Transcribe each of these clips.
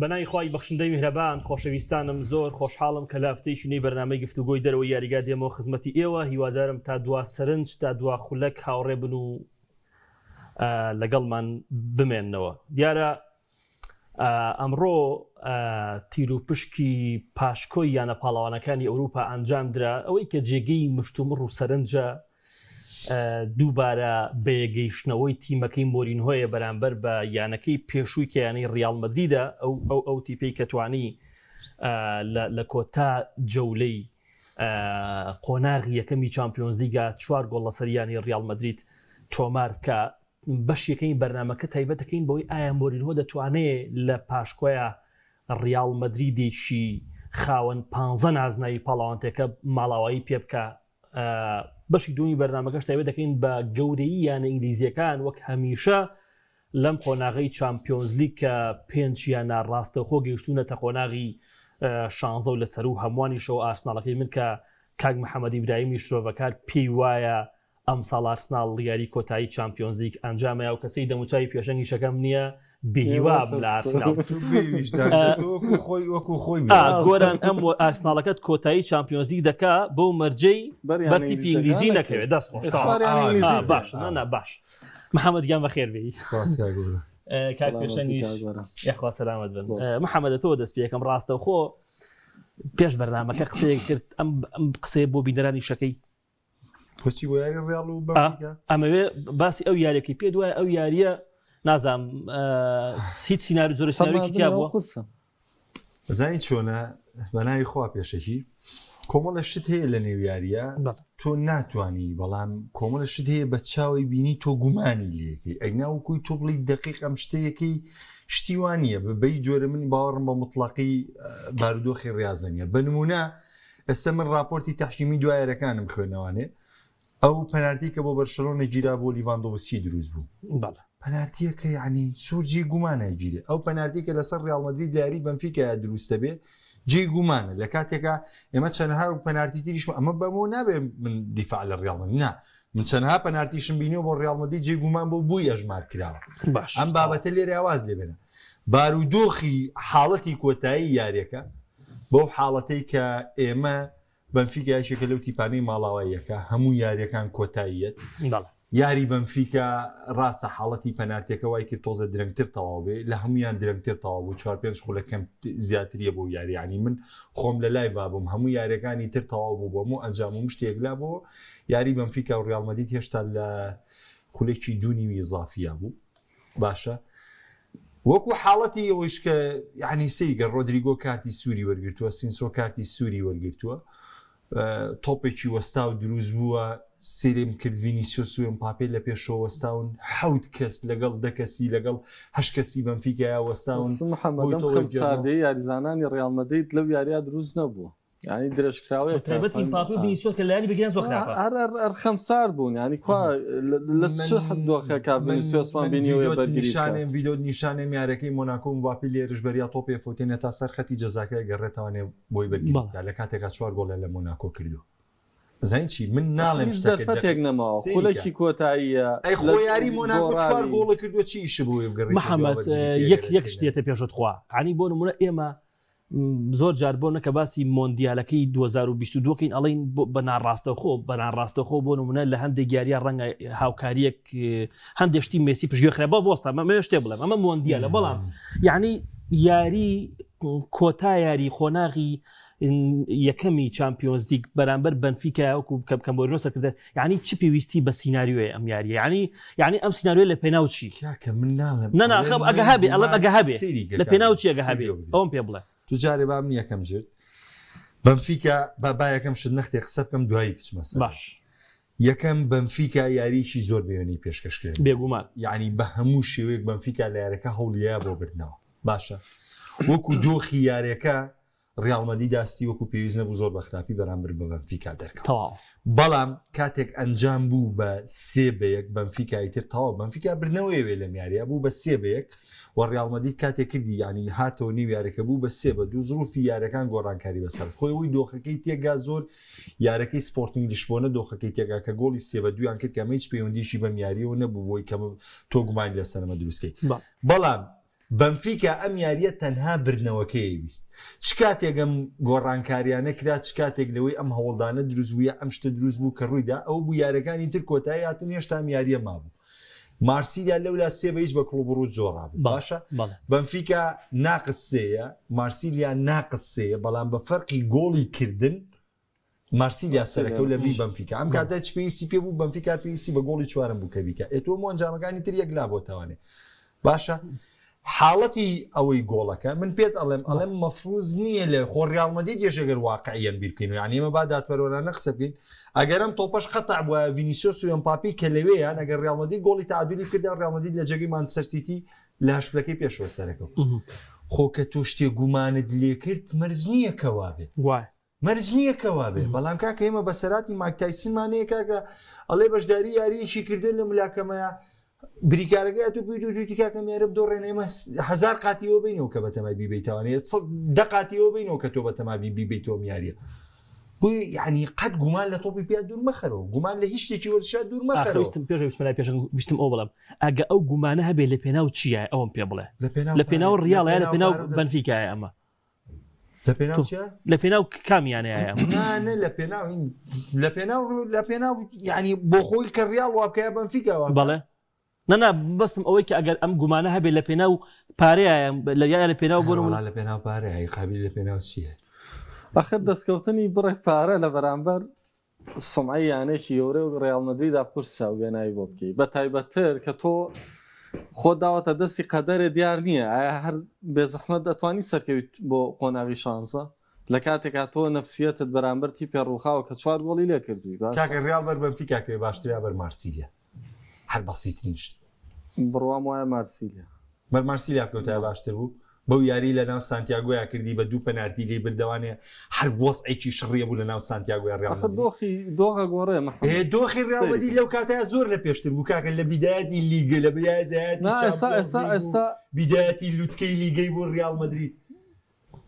بەناوی خوای بەخشندەی میهرەبان خۆشەویستانم زۆر خۆشحاڵم کە لە هەفتەیەکی نوێی بەرنامەی گفتوگۆی دەرەوەی یاریگا دێمەوە خزمەتی ئێوە هیوادارم تا دوا سەرنج تا دوا خولەک هاوڕێ بن و لەگەڵمان بمێننەوە دیارە ئەمڕۆ تیروپشکی پاشکۆی یانە پاڵەوانەکانی ئەوروپا ئەنجام درا ئەوەی کە جێگەی مشتومڕ و سەرنجە دووبارە بەیەکگەیشتنەوەی تیمەکەی مۆرینهۆیە بەرامبەر بە یانەکەی پێشووی کە یانەی ڕیاڵ مەدریدە ئەو ئەو ئەو تیپەی کە توانی لە کۆتا جەولەی قۆناغی یەکەمی چامپیۆنزلیگا چوار گۆڵ لەسەر یانەی ڕیاڵ مەدرید تۆمار بکە بەش یەکەمی بەرنمەکە تایبەتەکەین بەوەی ئایا مۆرینهۆ دەتوانێت لە پاشکۆیە ڕیاڵ مەدریدێکی خاوەن پ نازناوی پاڵاوانتێکە ماڵاوایی پێ بکە بەشی دووەمی بەرنامەکەش تایبەت دەکەین بە گەورەیی یانە ئینگلیزیەکان وەک هەمیشە لەم قۆناغەی چامپیۆنزلیگ کە پێنج یانە ڕاستەوخۆ گەیشتوونەتە قۆناغی شانزە و لە سەروو هەمووانیشەوە ئارسناڵەکەی من کە کاک محەممەد ئیبراهیمی شرۆڤەکار پێی وایە ئەمساڵ ئارسناڵ یاری کۆتایی چامپیۆنزلیگ ئەنجامەیە و کەسەی دەموچاوی پێشەنگیشەکەم نییە بێهیوام لە ئارسناڵ گۆران ئەم ئارسناڵەکەت کۆتایی چامپیۆنزلیگ دەکا بەو مەرجەی بەر تیپی ئینگلیزی نەکەوێت دەست خۆش باش نا باش محەممەد گیان بەخێربێی کاک پێشەنگیش یاخوا سەلامەت بن محەممەدە تۆ دەست پێکەم ڕاستەوخۆ پێش بەرنامەکە قسەیەک کرد ئەم قسەیە بۆ بینەرانی شەکەی بۆچی بۆ یاری ڕیاڵ و بەنفیکا؟ ئەمەوێ باسی ئەو یاریەکەی پێ دوایە ئەو یاریە نازانم هیچ سیناریۆ جۆرە سیناریۆیەکی تیا بووە قورسە زانی چۆنە بە ناوی خوا پێشەکی کۆمەڵە شت هەیە لە نێو یاریە بەڵێ. تۆ ناتوانی بەڵام کۆمەڵە شت هەیە بە چاوی بینی تۆ گومانی لەکەی ئەگنا وەکوی تۆ بڵی دقیق ئەم شتەیەکەی شتی وان نییە بە بەی جۆرە من باوەڕم بە مطلقی بارودۆخی ڕاز نییە بە نمونە ئێستا من ڕاپۆرتی تەحکیمی دوا یاریەکانم خوێنەوانێ ئەو پەنارتی کە بۆ بەرشەلۆنە گیرا بۆ لیڤاندۆڤسکی دروست بوو بەڵێ پەنارتیەکە یعنی سوور جێی گومانە گیرێ ئەو پەنارتی کە لەسەر ڕیاڵ مەدرید لە یاری بەنفیکا دروستە بێ جێی گومانە لە کاتێکا ئێمە چەندها و پەنارتی تریش ئەمە بەمەوە نابێ من دیفاع لە ڕیاڵ مەدرید نا من چەندها پەنارتیشم بینیوە بۆ ڕیاڵ مەدرید جێی گومان بۆ بووی ئەژمار کراوە باش ئەم بابەتە لێرە واز لێ بێنە بارودۆخی حاڵەتی کۆتایی یاریەکە بەو حاڵەتەی کە ئێمە بەنفیکا یەکێکە لەو تیپانەی ماڵاواییەکە هەموو یاریەکان کۆتاییەت یاری بەنفیکا ڕاستە حاڵەتی پەنارتێکە وای کرد تۆزە درەنگتر تەواو بێ لە هەمویان درەنگتر تەواو بوو چوار پێنج خولە کەم زیاتریە بۆ یاریانی من خۆم لە لای بووم هەموو یاریەکانی تر تەواو بوو بۆم و ئەنجام و مشتێک لا بۆ یاری بەنفیکا و ڕیاڵ مەدید هێشتا لە خولێکی دوو نیوی ئیزافیە بوو باشە وەکو حاڵەتی ئەوەیش کە یعنی سەیرکە ڕۆدریگۆ کارتی سووری وەرگرتووە سینسۆ کارتی سووری وەرگرتووە تۆپێکی وەستاو دروست بووە سێرم کرد ڤینیسیۆس و ئێمپاپێ لە پێشەوە وەستاون حەوت کەس لەگەڵ دە کەسی لەگەڵ هەشت کەسی بەنفیکایا وەستاون محەممەد بۆی ئەم تۆ وەرگێڕنەوە. خەمساردەی یاریزانانی ڕیاڵ مەدرید لەو یاریە دروست نەبووە یانی درێژکراوەیە تایبەت ئیمپاپی و ڤینیسیۆس کە لایەنی بگرن زۆر خراپە هەر هەر هەر خەمسار بوون یانی کوا لە چ دۆخێکا ڤینیسیۆسمان بینیوە بەرگری نیشانێم ڤیدۆ نیشانێم یارەکەی مۆناکۆ مباپی لێرش بەریا تۆپێ فوتێنێ تا سەر خەتی جەزاکە گەڕێتەوانێ بۆی بەرگری بکات لە کاتێکا چوار گۆڵیان لە مۆناکۆ کردو زانی چی من ناڵێم هیچ دەرفەتێک نەماوە خولەکی کۆتاییە ئەی خۆ یاری مۆناکۆ چوار گۆڵە کردووە چی ئیشە بۆی بگەڕێت محەممەد یەک یەک شتێتە پێشت خوا عنی بۆ نمونە ئێمە زۆر جار بۆ نەکە باسی مۆندیالەکەی 2022 کەین ئەڵین بە ناڕاستەخۆ بە ناڕاستەخۆ بۆ نمونە لە هەندێک یاریە ڕەنگە هاوکاریەک هەندێک شتی مێسی پشگوێ خرا بۆ بۆستا مە شتێ بڵێم ئەمە مۆندیالە بەڵام یعنی یاری کۆتا یاری قۆناغی یەکەمی چمپیۆنزیک بەرامبەر بەنفیکا وەکو کە بکەم بۆرنۆ سەرکردە یعنی چ پێویستی بە سینناریۆی ئەم یاریە یعنی یعنی ئەم سینناریۆ لە پێناو چی کاکە من ناڵێم نا نا خەم ئەگە هەبێ ئەڵێم ئەگە هەبێ لە پێناو چی ئەگە هەبێ ئەوم پێ بڵێ تو جارێ با من یەکەم جرد بەنفیکا با با یەکەم شت نەختێ قسە بکەم دوایی بچمە سەر باش یەکەم بەنفیکا یاریی زۆر بێوێنەی پێشکەش کرد بێگومان یعنی بە هەموو شێوەیەک بەنفیکا لە یارەکە هەوڵیا بۆ بردنەوە باشە وەکو دۆخی یارەکە ڕیاڵ مەدرید ئاستی وەکو پێویست نەبوو زۆر بە خراپی بەرامبەر بە بەنفیکا دەرکەوت تەواو. بەڵام کاتێک ئەنجام بوو بە سێ بە یەک بەنفیکا ئیتر تەواو بەنفیکا بردنەوەی وێ لەم یاریە بوو بە سێ بە یەک و ڕیاڵ مەدرید کاتێک کردی یعنی هاتەوە نێو یاریەکە بوو بە سێ بە دوو زروفی یاریەکان گۆڕانکاری بەسەر خۆی ئەوەی دۆخەکەی تێگا زۆر یارەکەی سپۆرتینگ لیشبۆنە دۆخەکەی تێگا کە گۆڵی سێ بە دوویان کرد کە ئەمە هیچ پەیوەندیشی بەم یاریەوە نەبوو بۆی کە تۆ گومانی لەسەرمە دروستکەی بەڵێ. بەڵام. بەنفیکا ئەم یارییە تەنها بردنەوەکەی ویست. چ کاتێک ئەم گۆڕانکاریانە کرا، چ کاتێک لەوەی ئەم هەوڵدانە دروست بوو یا ئەم شتە دروست بوو کە ڕوویدا، ئەوە بوو یارەکانی تر کۆتایی هاتن هێشتا ئەم یارییە مابوو. مارسیلیا لەولا سێ بە هیچ بە کڵوب ڕووس دۆڕابوو. باشە بەنفیکا ناقس سێیە، مارسیلیا ناقس سێیە، بەڵام بە فەرقی گۆڵی کردن مارسیلیا سەرەکەو لە بی بەنفیکا ئەم کاتە چ پێویستی پێ بوو بەنفیکا پێویستی بە گۆڵی چوارم بوو کە بیکە ئێ تۆ ئەنجامەکانی تر یەک لا بۆتەوانێ باشە حاڵەتی ئەوەی گۆڵەکە من پێت ئەڵێم ئەڵێم مەفروز نییە لە خۆ ڕیاڵ مەدرید یش ئەگەر واقعیان بیر بکەین یعنی ئێمە با دادپەروەرانە قسە بکەین ئەگەر ئەم تۆپەش قەتع بووە ڤینیسیۆس و ئەمپاپی کە لەوێیان ئەگەر ڕیاڵ مەدرید گۆڵی تعادلی بکردە ڕیاڵ مەدرید لە جێگەی مانچستەر سیتی لە هەشت پلەکەی پێشەوە سەرەکەوت خۆ کە تۆ شتێ گومانت لێکرد مەرج نییە کە وابێت وایە مەرج نییە کە وابێ بەڵام کاکە ئێمە بەسەراتی مایک تایسنمان هەیە کاکە ئەڵێ بەشداری یاریەکی کردو لە ملاکەمەیە بریکارەکەی ئەتوو پێی دووتی کاکە میارە بدۆڕێنە ئێمە هزار قاتیەوە بینەوە کە بەتەمای بیبیتوانێت دە قاتیەوە بینەوە کە تۆ بەتەمابی بیبیتەوە میاریە بۆ یعنی قەت گومان لە تۆپی پیا دوور مەخەرەوە گومان لە هیچ شتێکی وەرزشا دوور مەخەرەوە ویستم پێش ویستم لای پێشەنگ ویستم ئەو بڵێم ئەگە ئەو گومانە هەبێ لە پێناو چییە ئەوم پێ بڵێ لە پێناو ڕیاڵە لە پێناو بەنفیکایە ئەمە لە پێناو چیە؟ لە پێناو کام یانەیە نا نە لە پێناو لە پێناو لە پێناو یعنی بۆ خۆی کە ڕیاڵ وا بکە بەنفیکا وا بەڵێ نەنا بەستم ئەوەی کە ئەگەر ئەم گومانە هەبێت لە پێناو پارەیە لە یانە لە پێناو بۆ وڵا لە پێناو پارەیە قابلی لە پێناو چییە؟ ئەخر دەستکەوتنی بڕێک پارە لە بەرامبەر سومعەی یانەیەکی گەورەی وەک ڕیاڵ مەدریدا قورسە وێنای بۆ بکەی بە تایبەتتر کە تۆ خۆت داوەتە دەستی قەدەرێ دیار نییە ئایا هەر بێزەحمەت ئەتوانی سەرکەویت بۆ قۆناغی شانزە لە کاتێکا تۆ نەفسیەتت بەرامبەر تیپێ ڕووخاوە کە چوار گۆڵی لێ کردووی باشە کاکە ڕیاڵ بەر بەنفیکا کەوێ باشترە یا بەر مارسیلیا هەر بەسیترین شت. بڕوام وایە مارسیلیا. بەر مارسیلیا بکەوتایە باشتر بوو بەو یاری لە ناو سانتیاگۆیا کردی بە دوو پەنارتی لێی بردەوانێ هەر وەزعێکی شڕیە بوو لە ناو سانتیاگۆیا ڕیاڵ ئەخە دۆخی دۆخە گۆڕێ محەممەد ئێ دۆخی ڕیاڵ مەدرید لەو کاتەیا زۆر لە پێشتر بوو کاکە لە بیدایەتی لیگە لە بیدایەتی نا ئێستا چامپیۆنز ئێستا لیگ و ئێستا بیدایەتی لوتکەی لیگەی بۆ ڕیاڵ مەدرید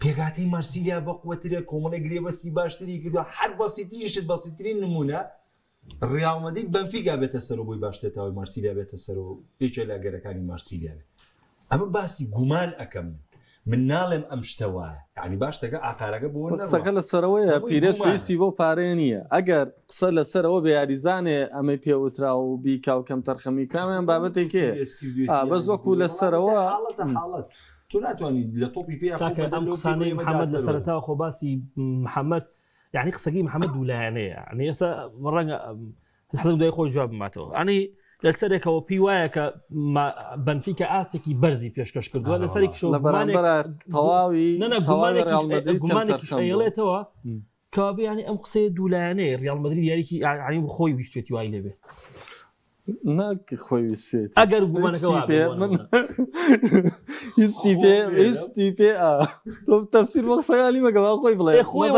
پێکهاتەی مارسیلیا بەقوەترە کۆمەڵێک گرێبەستی باشتری کردووە هەر بەسیترین شت بەسیترین نمونە ڕیاڵ مەدرید بەنفیکا بێتە سەرەوە بۆی باشترە تا ئەوەی مارسیلیا بێتە سەرەوە و یەکێ لە ئەگەرەکانی مارسیلیا بێت ئەمە باسی گومان ئەکەم من من ناڵێم ئەم شتە وایە یعنی باش شتەکە ئاقارەکە بۆ نەڕوا قسەکە لەسەرەوەیە هەمووی پیرێز گومانە. پێویستی بەو پارەیە نییە ئەگەر قسە لەسەرەوە بێ یاریزانێ ئەمەی پێ وترا و بیکا و کەمتەرخەمی کامیان بابەتێکی هەیە پیرێز کردوێتی ئا بەس یان وەکو بەڵام لەسەرەوە حاڵەتە حاڵەت تۆ ناتوانانی لە تۆپی پێ خۆ کاکە بەدەر ئەم لەو قسانەی پێ بڵێ محەممەد لە دادپەروەرە. سەرەتاوە خۆ باسی محەممەد یعنی قسەکەی محەممەد دوولایەنەیە یعنی ئێستا ڕەنگە حەزم دوای خۆی جواب بماتەوە ینی لەسەرێکەوە پێی وایە کە بەنفیکە ئاستێکی بەرزی پێشکەش کردووە لەسەری لە بەرامبەر تەواوی گومانێکیش ئەیڵێتەوە کەوابێ ینی ئەم قسەیە دوولایەنەیە ریال مەدرید یاریکی ینی خۆی ویستێتی وای لێبێ ناک خۆی ویستێتی ئەگەر گومانەکە هیچ پێ من هیچ پێ هیچ پێ تۆ تەفسیر بۆ قسەکانی مەکە با خۆی بڵێ خۆی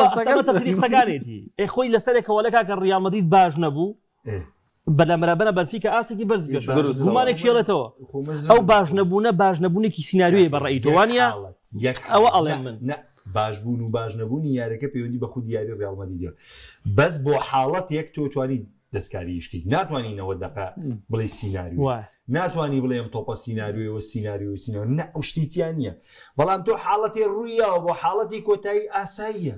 تەفسیری قسەکانێتی ئێ خۆی لەسەرێکەوە لە کاکە ڕیال مەدرید باش نەبوو بەلەمرابەرە بەنفیکە ئاستێکی بەرز پێش گومانێک شێڵێتەوە ئەو باش نەبوونە باش نەبوونێکی سیناریۆیە بە ڕێی تۆوانە ئەوە ئەڵێم من باشبوون و باش نەبوونی یاریەکە پەیوەندی بە خودی یاری ڕیاڵ مەدریدەوە بەس بۆ حاڵەتێک تۆ توانی دەستکاریش کەی ناتوانی 90 دقە بڵێ سیناریۆ ناتوانی بڵێ ئەم تۆپە سیناریۆیەوە سیناریۆ سیناریۆ نە ئەو شتی تیا نییە بەڵام تۆ حاڵەتی ڕوویاوە بۆ حاڵەتی کۆتایی ئاساییە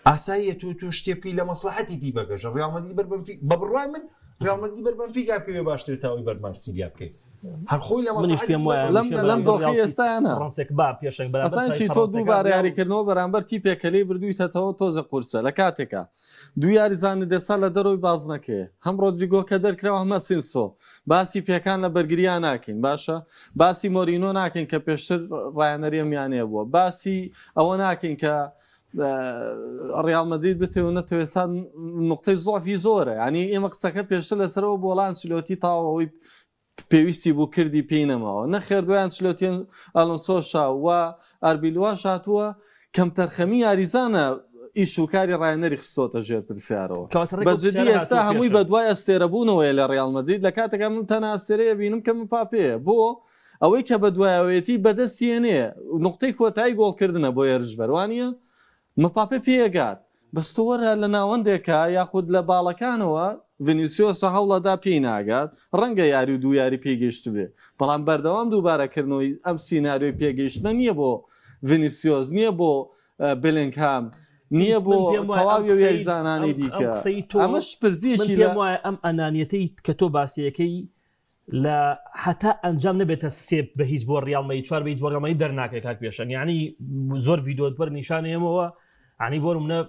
ئاساییە تۆ تۆ شتێ بکەی لە مەسلحەتی تیپەکەشە ڕیاڵ مەدرید بەر بەنفیکا بە بڕوای من ڕیاڵ مەدرید بەر بەنفیکا بکەوێ باشترە تا ئەوەی بەر مارسیلیا بکەی هەر خۆی لە منیش پێم وایە لەم لەم دۆخی ئێستایانە فڕەنسێک با پێشەنگ بەرامبەر ئەسان چی تۆ دووبارە یاریکردنەوە بەرامبەر تیپێک کە لێی بردوویتەتەوە تۆزە قورسە لە کاتێکا دوو یاریزانت ئێستا لە دەرەوەی بازنەکەیە هەم ڕۆدریگۆ کە دەرکراوە هەم ئەسینسۆ باسی پێکان لە بەرگریا ناکەین باشە باسی مۆرینۆ ناکەین کە پێشتر ڕایەنەری ئەم یانەیە بووە باسی ئەوە ناکەین کە ڕیاڵ مەدرید بتێ و نەتەوێ ئێستا نقطەی زۆفی زۆرە ینی ئێمە قسەکە پێشتر لەسەرەوە بۆڵان چلۆتی تاوەوەی پێویستی بوو کردی پێی نەماوە نەخێر دوای ئەنچلۆتی ئەلۆنسۆ شا و ئاربیلواش هاتووە کەمتەرخەمی یاریزانە ئیش و کاری ڕایەنەری خستۆتە ژێر پرسیارەوە کەواتە ڕێک بە ئەو جدی پرسیارە ئێستا هاتووە هەمووی پێشە. بە دوای ئەستێرەبوونەوەیە لە ڕیاڵ مەدرید لە کاتێکا من تەنها ئەستێرەیە بینم کە مپاپێیە بۆ ئەوەی کە بە دوایەوەیەتی بەدەستی هێنێ نوقتەی کۆتایی گۆڵکردنە بۆ هێرشبەر وانییە مپاپێ پێیەگات بەس تۆ وەرە لە ناوەندێکا یاخود لە باڵەکانەوە. ڤینیسیۆسە هەوڵەدا پێی ناگات، ڕەنگە یاری و دوو یاری پێی گەیشتبێ، بەڵام بەردەوام دووبارەکردنەوەی ئەم سیناریۆی پێگەیشتنە نییە بۆ ڤینیسیۆس، نییە بۆ بێلینگهام، نییە بۆ من پێم وایە ئەم تەواوی ئەو قسەی یاریزانانەی ئەم ئەم دیکە. قسەی تۆ ئەمەش من پرزییەکی لە پێم وایە ئەم ئەنانیەتەی کە تۆ باسیەکەی لە هەتا ئەنجام نەبێتە سێ بە هیچ بۆ ڕیاڵ مەدرید چوار بە هیچ بۆ ڕیاڵ مەدرید دەرناکەی کاک پێشەنگ یعنی زۆر ڤیدیۆت وەر نیشان ئێمەوە عنی بۆ منە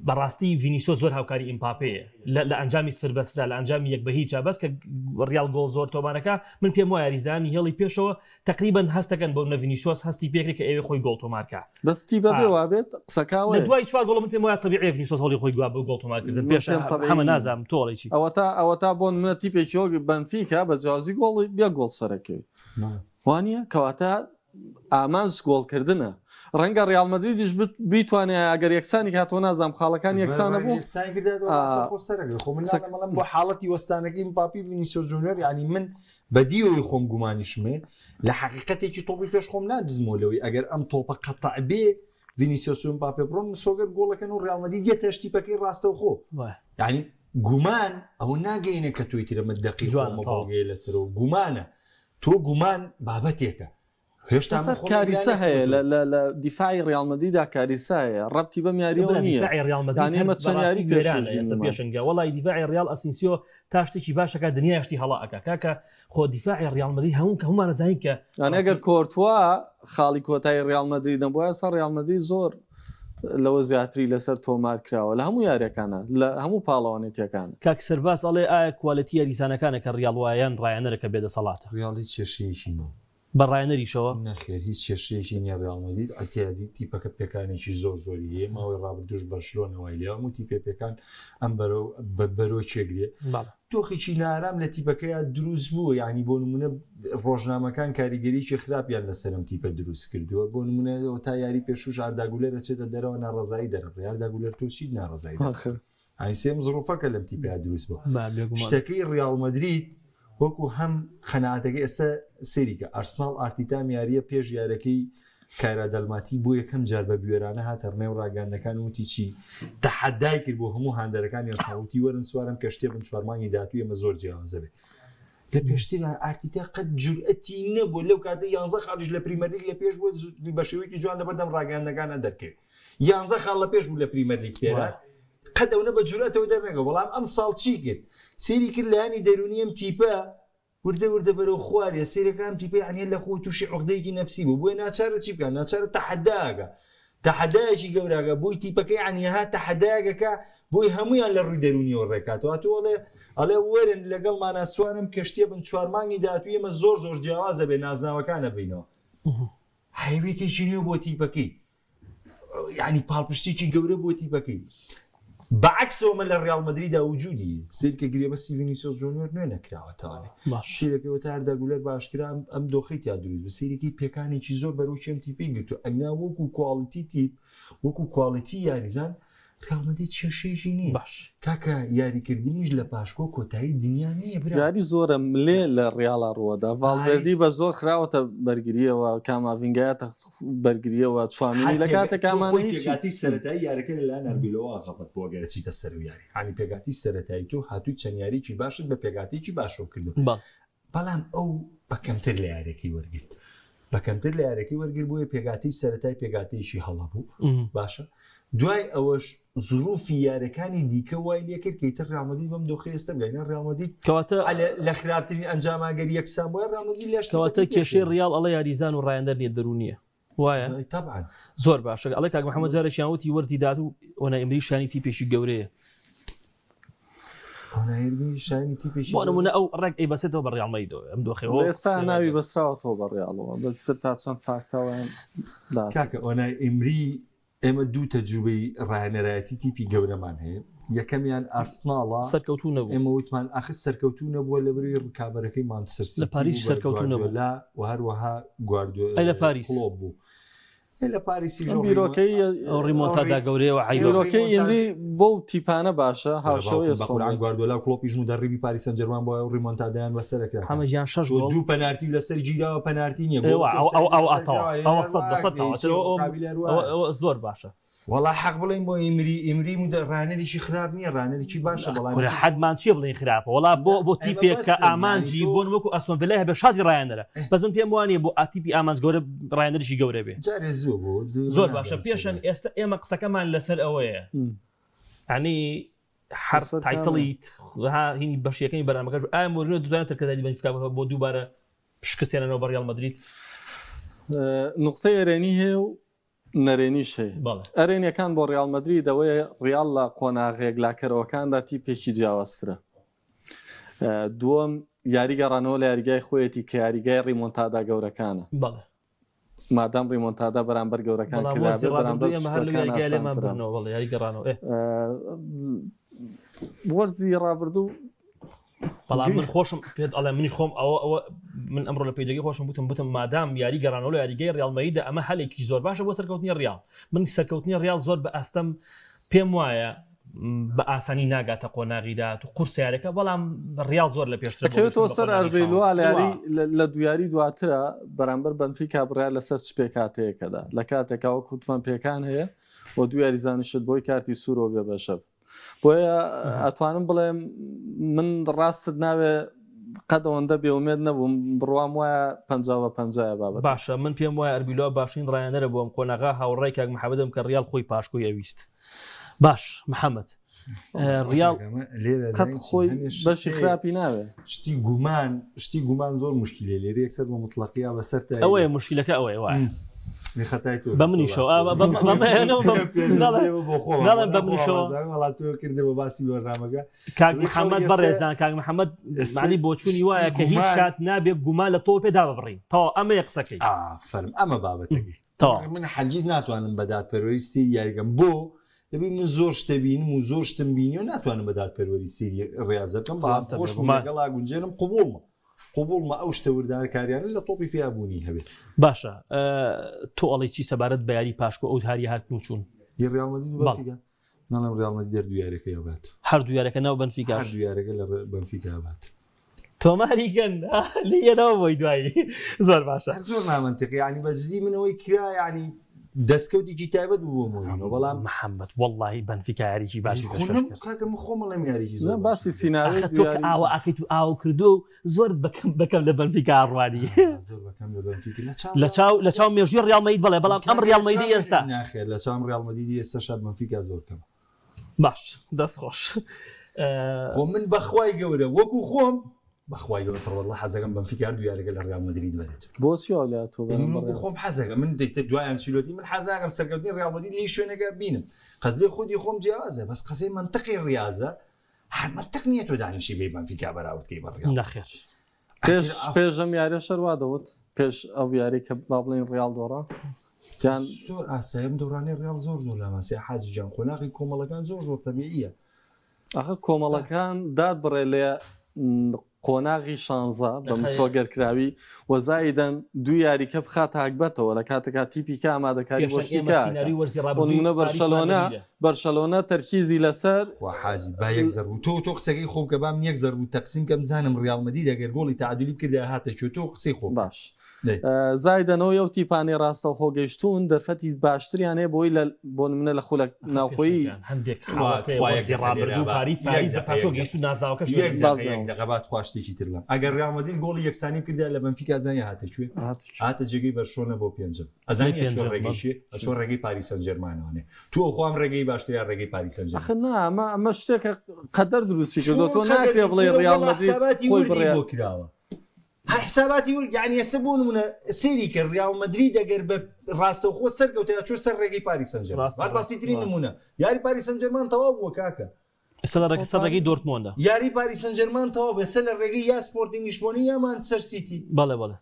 بەڕاستی ڤینیسۆ زۆر هاوکاری ئیمپاپەیە لە ئەنجامی سربەسترا لە ئەنجامی یەک بە هیچە بەس کە ڕیاڵ گۆڵ زۆر تۆمارەکە من پێم وایە یاریزانانی هێڵی پێشەوە تەقریبەن هەستەکەن بۆ منە ڤینیسیۆس هەستی پێکرێت کە ئەوێ خۆی گۆڵ تۆمارکا. دەستی بەبێ وابێت قسەکە لە ئەوەیە. دوای چوار گۆڵ من پێم وایە تەبیعیە ڤینیسیۆس هەوڵی خۆی گوا بۆ گۆڵ تۆمارکردن من پێش پێم تەبیعی حەمە نییە. نازانم تۆ ئەڵێی چی؟ ئەوەتا ئەوەتا بۆ نمونە تیپێکی وەک بەنفیکا بە جیاوازی گۆڵی یەک گۆڵ سەرەکەوی وانییە؟ کەواتە ئامانج گۆڵکردنە. ڕەنگە ڕیاڵ مەدریدیش بیتوانێ ئەگەر یەکسانی کاتەوە نازانم خاڵەکان یەکسانە بوو. یەکسانی کردایەوە ڕاستەوخۆ سەرەکرد. خۆ من ناڵێم ئەڵێم بۆ حاڵەتی وەستانەکەی مباپی ڤینیسیۆس جونیۆر یانی من بە دیوەوەی خۆم گومانیشم هەیە لە حەقیقەتێکی تۆپی پێش خۆم نادزمەوە لەوەی ئەگەر ئەم تۆپە قەتع بێ ڤینیسیۆس و مباپێ بڕۆن مسۆگەر گۆڵەکەن و ڕیاڵ مەدرید دێتە تیپەکەی ڕاستەوخۆ یعنی گومان ئەوە ناگەینە کە تۆی ترەمە دەقی جوانە تەواو. بەڵگەیە لەسەرەوە گومانە تۆ گومان بابەتێکە هێشتا من لەسەر خۆم کاریسە ئەم هەیە یانە لە لە لە دیفاعی ڕیاڵ مەدریدا کاریسە هەیە ڕەبتی بەم یاریەوە برا نییە دیفاعی ڕیاڵ مەدرید یانی هەر ئێمە چەند بەڕاستی یاری پێشووش وێرانە ئێستا بینیمان. پێشەنگە وەڵی دیفاعی ڕیاڵ ئەسینسیۆ تا شتێکی باشەکە دنیا شتی هەڵا ئەکا کاکە خۆ دیفاعی ڕیاڵ مەدرید هەموو کە هەموومان ئەزانین کە یانی ئەگەر ڕاستی کۆرتوا خاڵی کۆتایی ڕیاڵ مەدرید نەبووە ئێستا ڕیاڵ مەدرید زۆر لەوە زیاتری لەسەر تۆمار کراوە لە هەموو یاریەکانە لە هەموو پاڵەوانێتیەکان. کاک سەرباز ئەڵێ ئایا quality یاریزانەکانە کە ڕیاڵ وایە یان ڕایەنەرە کە بێدەسەڵاتە؟ ڕیاڵ هیچ کێشەیەکی نییە. بە ڕایەنەریشەوە؟ نەخێر هیچ کێشەیەکی نییە ڕیاڵ مەدرید ئەتیادی تیپەکە پێکانێکی زۆر زۆری هەیە ماوەی ڕابردووش بەرشلۆنە وای لێ هەموو تیپێ پێکان ئەم بەرەو بە بەرۆ چێگرێ بەڵێ. دۆخێکی نارام لە تیپەکەیا دروست بووە یعنی بۆ نمونە ڕۆژنامەکان کاریگەریی خراپیان لەسەر ئەم تیپە دروست کردووە بۆ نمونە تا یاری پێشوش ئاردا گولەر ئەچێتە دەرەوە ناڕەزایی دەرەبڕێ ئاردا گولەر تۆ چیت ناڕەزایی دەربڕی؟ یعنی سێم زڕوفەکە لەم تیپەیا دروست بووە با بێگومان. شتەکەی ڕیاڵ مەدرید وەکو هەم قەناعەتەکەی ئێستا سەیریکە ئارسناڵ ئارتیتا یاریە پێش یارەکەی کایرا دەلماتی بۆ یەکەم جار بە بوێرانە هاتە ڕنێو ڕاگەیاندنەکان و وتی چی تەحەدای کرد بۆ هەموو هاندەرەکانی ئارسناڵ وتی وەرن سوارم کەشتیە بن چوار مانگی داهاتوو ئێمە زۆر جیاوازە بێ لە پێشترا ئارتیتا قەت جورئەتی نەبوو لەو کاتە یانزە خاڵیش لە پریمەرلیگ لە پێش بووە بە شێوەیەکی جوان لەبەردەم ڕاگەیاندنەکانە دەرکەوێت یانزە خاڵ لە پێش بوو لە پریمەرلیگ پێرار قەت ئەونە بە جورئەتەوە دەرنەکەوت بەڵام ئەم ساڵ چی کرد سێری کرد لایەنی دەروونی ئەم تیپە وردە وردە بەرەو خوارێ سەیرەکە ئەم تیپە یعنی لە خۆی تووشی عقدەیەکی نەفسی بوو بۆیە ناچارە چی بکات ناچارە تەحەداگە تەحەدایەکی گەوراگە بۆی تیپەکە یعنی ها تەحەدایەکە بۆی هەمویان لە ڕووی دەرونیەوە ڕێکاتەوە تۆ ئەڵێ ئەڵێ وەرن لەگەڵمانە سوارم کەشتیە بن چوار مانگی داهاتوو ئێمە زۆر زۆر جیاوازە بێ نازناوەکانە بینەوە حەیویتێکی نوێ بۆ تیپەکەی یعنی پاڵپشتێکی گەورە بۆ تیپەکەی بەعکسەوە مە لە ڕیاڵ مەدریدا وجودی سیرکە گرێبەستی ڤینیسیۆس جۆنیۆر نوێ نەکراوەتەوانێ سیرەکەەوە تا ئەردا گولەر باشکرا ئەم دۆخی تیا دروست بە سیرێکی پێکانێکی زۆر بەرەو کێم تیپی گرتو ئەگنا وەکو quality تیپ وەکو quality یاریزان ڕیاڵ مەدرید کێشەیەکی نییە باش کاکە یاریکردنیش لە پاشکۆ کۆتایی دنیا نییە برا یاری زۆرە ملێ لە ڕیاڵا ڕووەدا ڤاڵڤێردی پاریس بە زۆر خراوەتە بەرگریەوە کاماڤینگایەتە بەرگریەوە هەر چوامینی لە پێگا کاتێک تۆ ئەمانە خۆی هیچی پێگاتی سەرەتایی یارەکە لەلایەن ئەربیلۆوا غەڵەت بوو ئەگەر ئەچیتە سەر یاری یانی پێگاتی سەرەتایی تۆ هاتووی چەند یاریی باشت بە پێگاتێکی باشەوە کردو بەڵێ. بەڵام ئەو بە کەمتر لە یاریەکەی وەرگرت بە کەمتر لە یاریەکەی وەرگر بۆیە پێگاتی سەرەتای پێگاتەیەکی هەڵە بوو باشە دوای ئەوەش زروفی یاریەکانی دیکە وای لێکرد کە ئیتر ڕیاڵ مەدرید بەم دۆخی ئێستا بگەینە ڕیاڵ مەدرید کەواتە لە خراپترین ئەنجاماگەر یەکسان بووە ڕیاڵ مەدرید لە کەواتە کێشەی ڕیاڵ ئەڵێ یاریزان و ڕایەنەر نییە دەروونیە وایە طبعا زۆر باشە ئەڵێ کاک محەممەد جارێکیان وتی وەرزی داهاتوو ئۆنای ئیمری شانی تیپێکی گەورەیە بۆ نمونە ئەو ڕێک ئەی بەسێتەوە بە ڕیاڵ مەدریدەوە ئەم دۆخەوە ئێستا ناوی بەسراوەتەوە بە ڕیاڵەوە بەستر تا چەند فاکتەوە کاکە ئۆنای ئیمری ئێمە دوو تەجروبەی ڕایەنەرایەتی تیپی گەورەمان هەیە یەکەمیان ئارسناڵە سەرکەوتوو نەبوو ئێمە وتمان ئاخر سەرکەوتوو نەبووە لە بەروی ڕکابەرەکەی مانچستەر لە سیتی پاریس بوو بە سەرکەوتوو نەبوو گواردیۆلا و هەروەها گواردیۆ ئەی لە پاریس کڵۆپ بوو ئێ لە پاریسیش ئەم ئەو ڕیمۆ- بیرۆکەی ئەو ڕیمۆنتادا گەورەیەوە عەیبە ئەو بیرۆکەی ڕیمۆنتا- ئینری بەو تیپانە باشە هاوشێوەی بە قورعان سۆن گواردیۆلا و کڵۆپیش مودەڕیبی پاریس سانجێرمان بووە و ڕیمۆنتادایان بەسەرەکرا حەمە گیان شەش تۆ گۆڵ دوو پەنارتی و لەسەر گیراوە پەنارتی نییە ئێوە گۆڵێکی ئەو ئەو ئۆفسایدی ئەو لەسەر ئەتەوە کراوە ئەوە سەد لە سەد تەواو هەر ئەوە قابیل هەر ئەوە وایە. ئەوە زۆر باشە. وەڵا حەق بڵێین بۆ ئیمری ئیمری مدە ڕانەرێکی خراپ نییە ڕانەرێکی باشە بەڵام کورە حەدمان چییە بڵێین خراپە وەڵا بۆ بۆ تیپێک کە ئامانجی بۆن وەکو ئەستۆن ڤێلای هەبێ شازی ڕایەنەرە بەس من پێم وانییە بۆ ئاتیپی ئامانج گەورە ڕایەنەرێکی گەورە بێ جارێ زووە بۆ زۆر باشە پێشەن ئێستا ئێمە قسەکەمان لەسەر ئەوەیە ئەنی هەر title ی هینی بەشیەکەی بەرامەکەش ئایا مۆرینۆ دەتوانێت سەرکردایەتی بەنفیکا بۆ دووبارە شکستێنەوە بە ڕیاڵ مەدرید؟ نوقتەی ئەرێنی هەیە و نەرێنیش هەیە. ئەرێنیەکان بۆ ڕیاڵ مەدرید ئەوەیە ڕیاڵ لە قۆناغە یەکلاکەرەوەکاندا تیپێکی جیاوازترە. دووەم یاری گەڕانەوە لە یاریگای خۆیەتی کە یاریگای ڕیمۆنتادا گەورەکانە. مادام ڕیمۆنتادا بەرامبەر گەورەکان کرابێت بەرامبەر بچوکەکان ئاسانترە. وەرزی ڕابردوو بەڵام من خۆشم پێت ئەڵێم منیش خۆم ئەوە ئەوە من ئەمڕۆ لە page ەکەی خۆشم بوتم بوتم مادام یاری گەڕانەوە لە یاریگەی ڕیاڵ مەدریدە ئەمە هەلێکی زۆر باشە بۆ سەرکەوتنی ڕیاڵ من سەرکەوتنی ڕیاڵ زۆر بە ئەستەم پێم وایە بە ئاسانی ناگاتە قۆناغی داهات و قورسە یاریەکە بەڵام ڕیاڵ زۆر لە پێشترە بۆ دەکەوێتەوە گەیشتن بە سەر قۆناغی ئەربیلوا شانزە لە یاری لە دویاری دواترە بەرامبەر بەنفیکا بڕیار لەسەر چ پێکهاتەیەکەدا لە کاتێکا وەک وتمان پێکان هەیە و دوو یاریزانیشت بۆی کارتی سوورەوە بێبەشە بۆیە ئەتوانم بڵێم من ڕاستت ناوێ قەد ئەوەندە بێئومێد نەبووم بڕوام وایە 50 بە پەنجایە بابەت. باشە من پێم وایە ئەربیلۆا باشترین ڕایەنەرە بۆ ئەم قۆناغە هاوڕای کاک محمدم کە ڕیاڵ خۆی پاشکۆی ئەویست باش محمد ڕیاڵ قەت خۆی بەشی خراپی ناوێ شتی گومان شتی گومان زۆر مشکلێ لێرە یەکسەر بە مطلقیا بەسەر ئەوەیە مشکلەکە ئەوەیە وایە خەتای تۆ بە منیشەوە ناڵێم بە منیشەوە وڵات تۆ کردە بە باسی بەرنامەکە کاک محەممەد بەڕێزان کاک محەممەد معنی بۆچوونی وایە کە هیچ کات نابێ گومان لە تۆ پێدا ببڕین تەواو ئەمەیە قسەکەی فەرم ئەمە بابەتەکەی من هەرگیز ناتوانم بە دادپەروەری سەیری یاریگەم بۆ دەبی من زۆر شتە بینم و زۆر شتم بینی و ناتوانم بە دادپەروەری سەیری ڕاستە بکەم بەڵام خۆشم لەگەڵا گونجێنم قبوڵمە قبوڵمە ئەو شتە وردارکاریانە لە تۆپی پێیا بوونی هەبێت. باشە تۆ ئەڵێی چی سەبارەت بە یاری پاشکۆ ئەو هاریە هاتن و چوون؟ ی ڕیاڵ مەدرید و بەنفیکا؟ ناڵێم ڕیاڵ مەدرید هەردوو یاریەکەی ئەبات. هەردوو یاریەکە ناو بەنفیکاش؟ هەردوو یاریەکە لە بەنفیکا ئەبات. تۆماری کەن لێیەنەوە بۆی دوایی زۆر باشە. هەر زۆر نامەنتیقی یانی بە جدی من ئەوەی کرا یانی دەستکەوتێکی تایبەت بوو بۆ مۆرینۆ بەڵام محەممەد وەڵڵاهی بەنفیکا یاریی باشی پێشکەش کرد. کاکە من خۆم ئەڵێم یاریی زۆر باسی سیناریۆی ئاخە تۆ کە ئاوا ئاکەیت و ئاو کردووە و زۆر بەکەم بەکەم لە بەنفیکا ڕوانی زۆر بەکەم لە بەنفیکا لە چاو لە چاو لە چاو مێژووی ڕیاڵ مەدرید بەڵێ بەڵام ئەم ڕیاڵ مەدریدی ئێستا ناخێر لە چاوم ڕیاڵ مەدریدی ئێستاشا بەنفیکا زۆر کەمە. باش دەست خۆش. خۆ من بەخوای گەورە وەکو خۆم بەخوای گەورە پڕوەڵڵا حەزەکەم بەنفیکا هەردوو یاریەکە لە ڕیاڵ مەدرید بەرێت. بۆچی ئەو لە تۆ من وەکو خۆم حەزەکەم من دەیتە دوای ئەنچیلۆتی من حەز ناکەم سەرکەوتنی ڕیاڵ مەدرید لەی شوێنەکە بینم قەزیەی خودی خۆم جیاوازە بەس قەزیەی مەنتقی ڕیازە هەر مەنتق نییە تۆ دانیشی بێی بەنفیکا بەراورد کەی بە ڕیاڵ. نەخێر. پێش پێش ئەم یاریە شەر وا دەوت پێش ئەو یاری کە با بڵێین ڕیاڵ دۆڕا جان زۆر ئاسایە ئەم دۆڕانەی ڕیاڵ زۆر زۆر لاماسیە حاجی گیان قۆناغی کۆمەڵەکان زۆر زۆر تەبیعیە. ئەخە کۆمەڵەکان داد بڕێ لە قۆناغی شانزە بە مسۆگەرکراوی و زایدەن دوو یاریکە بخاتە هەگبەتەوە لە کاتێکا تیپی کە ئامادەکاری بۆ پێشەنگ شتی ئێمە کە سیناریۆی وەرزی بۆ ڕابردووی نمونە پاریسمان بەرشەلۆنە لەبیرە. بەرشەلۆنە تەرکیزی لەسەر خوا حاجی با یەک زەرب تۆ تۆ قسەکەی خۆم کە با من یەک زەرب تەقسیم کەم بزانم ڕیاڵ مەدید ئەگەر گۆڵی تەعادولی بکردایە هاتە کوێ تۆ قسەی خۆ بکە. باش زایدەنەوەی ئەو تیپانەی ڕاستەوخۆ گەیشتوون دەرفەتی باشتریان هەیە بۆی لە بۆ نمونە لە خولە ناوخۆیی هەندێک حاڵەت هەیە وەرزی ڕابردوو پاریس بە پاشۆ گەیشت و نازناوەکەش دەقە با تخوا شتێکی تر بڵێم ئەگەر ڕیاڵ مەدرید گۆڵی یەکسانی بکردایە لە بەنفیکا زانی هاتە کوێ هاتە جێگەی بەرشۆنە بۆ پێنجەم ئەزانی ئەچۆ ڕێگەی چیە ئەچۆ ڕێگەی پاریس سانجێرمانەوانێ تو ئەوخوام ڕێگەی باشتر یا ڕێگەی پاریس سانجێرمان ئەخر نا ئەمە ئەمە شتێکە قەدەر دروستی کردووە چۆن تۆ قەدەر ناکرێ بڵێی کورە ڕیاڵ وەڵا مەدرید حساباتی خۆی وردی بڕیار بۆ کراوە هەر حساباتی ورد یعنی ئێستا بۆ نمونە سەیری کرد ڕیاڵ مەدرید ئەگەر بە ڕاستەوخۆ سەرکەوتە ئەچۆ سەر ڕێگەی پاریس سانجێرمان ڕاستە هەر ڕاستە بەسیترین نمونە یاری پاریس سانجێرمان تەواو بووە کاکە ئێستا لە ڕێگە سەر ڕێگەی دۆرتمۆندە یاری پاریس سانجێرمان تەواو بوو ئێستا لە ڕێگەی یا سپۆرتینگ لیشبۆنی یا مانچستەر سیتی بەڵێ بەڵێ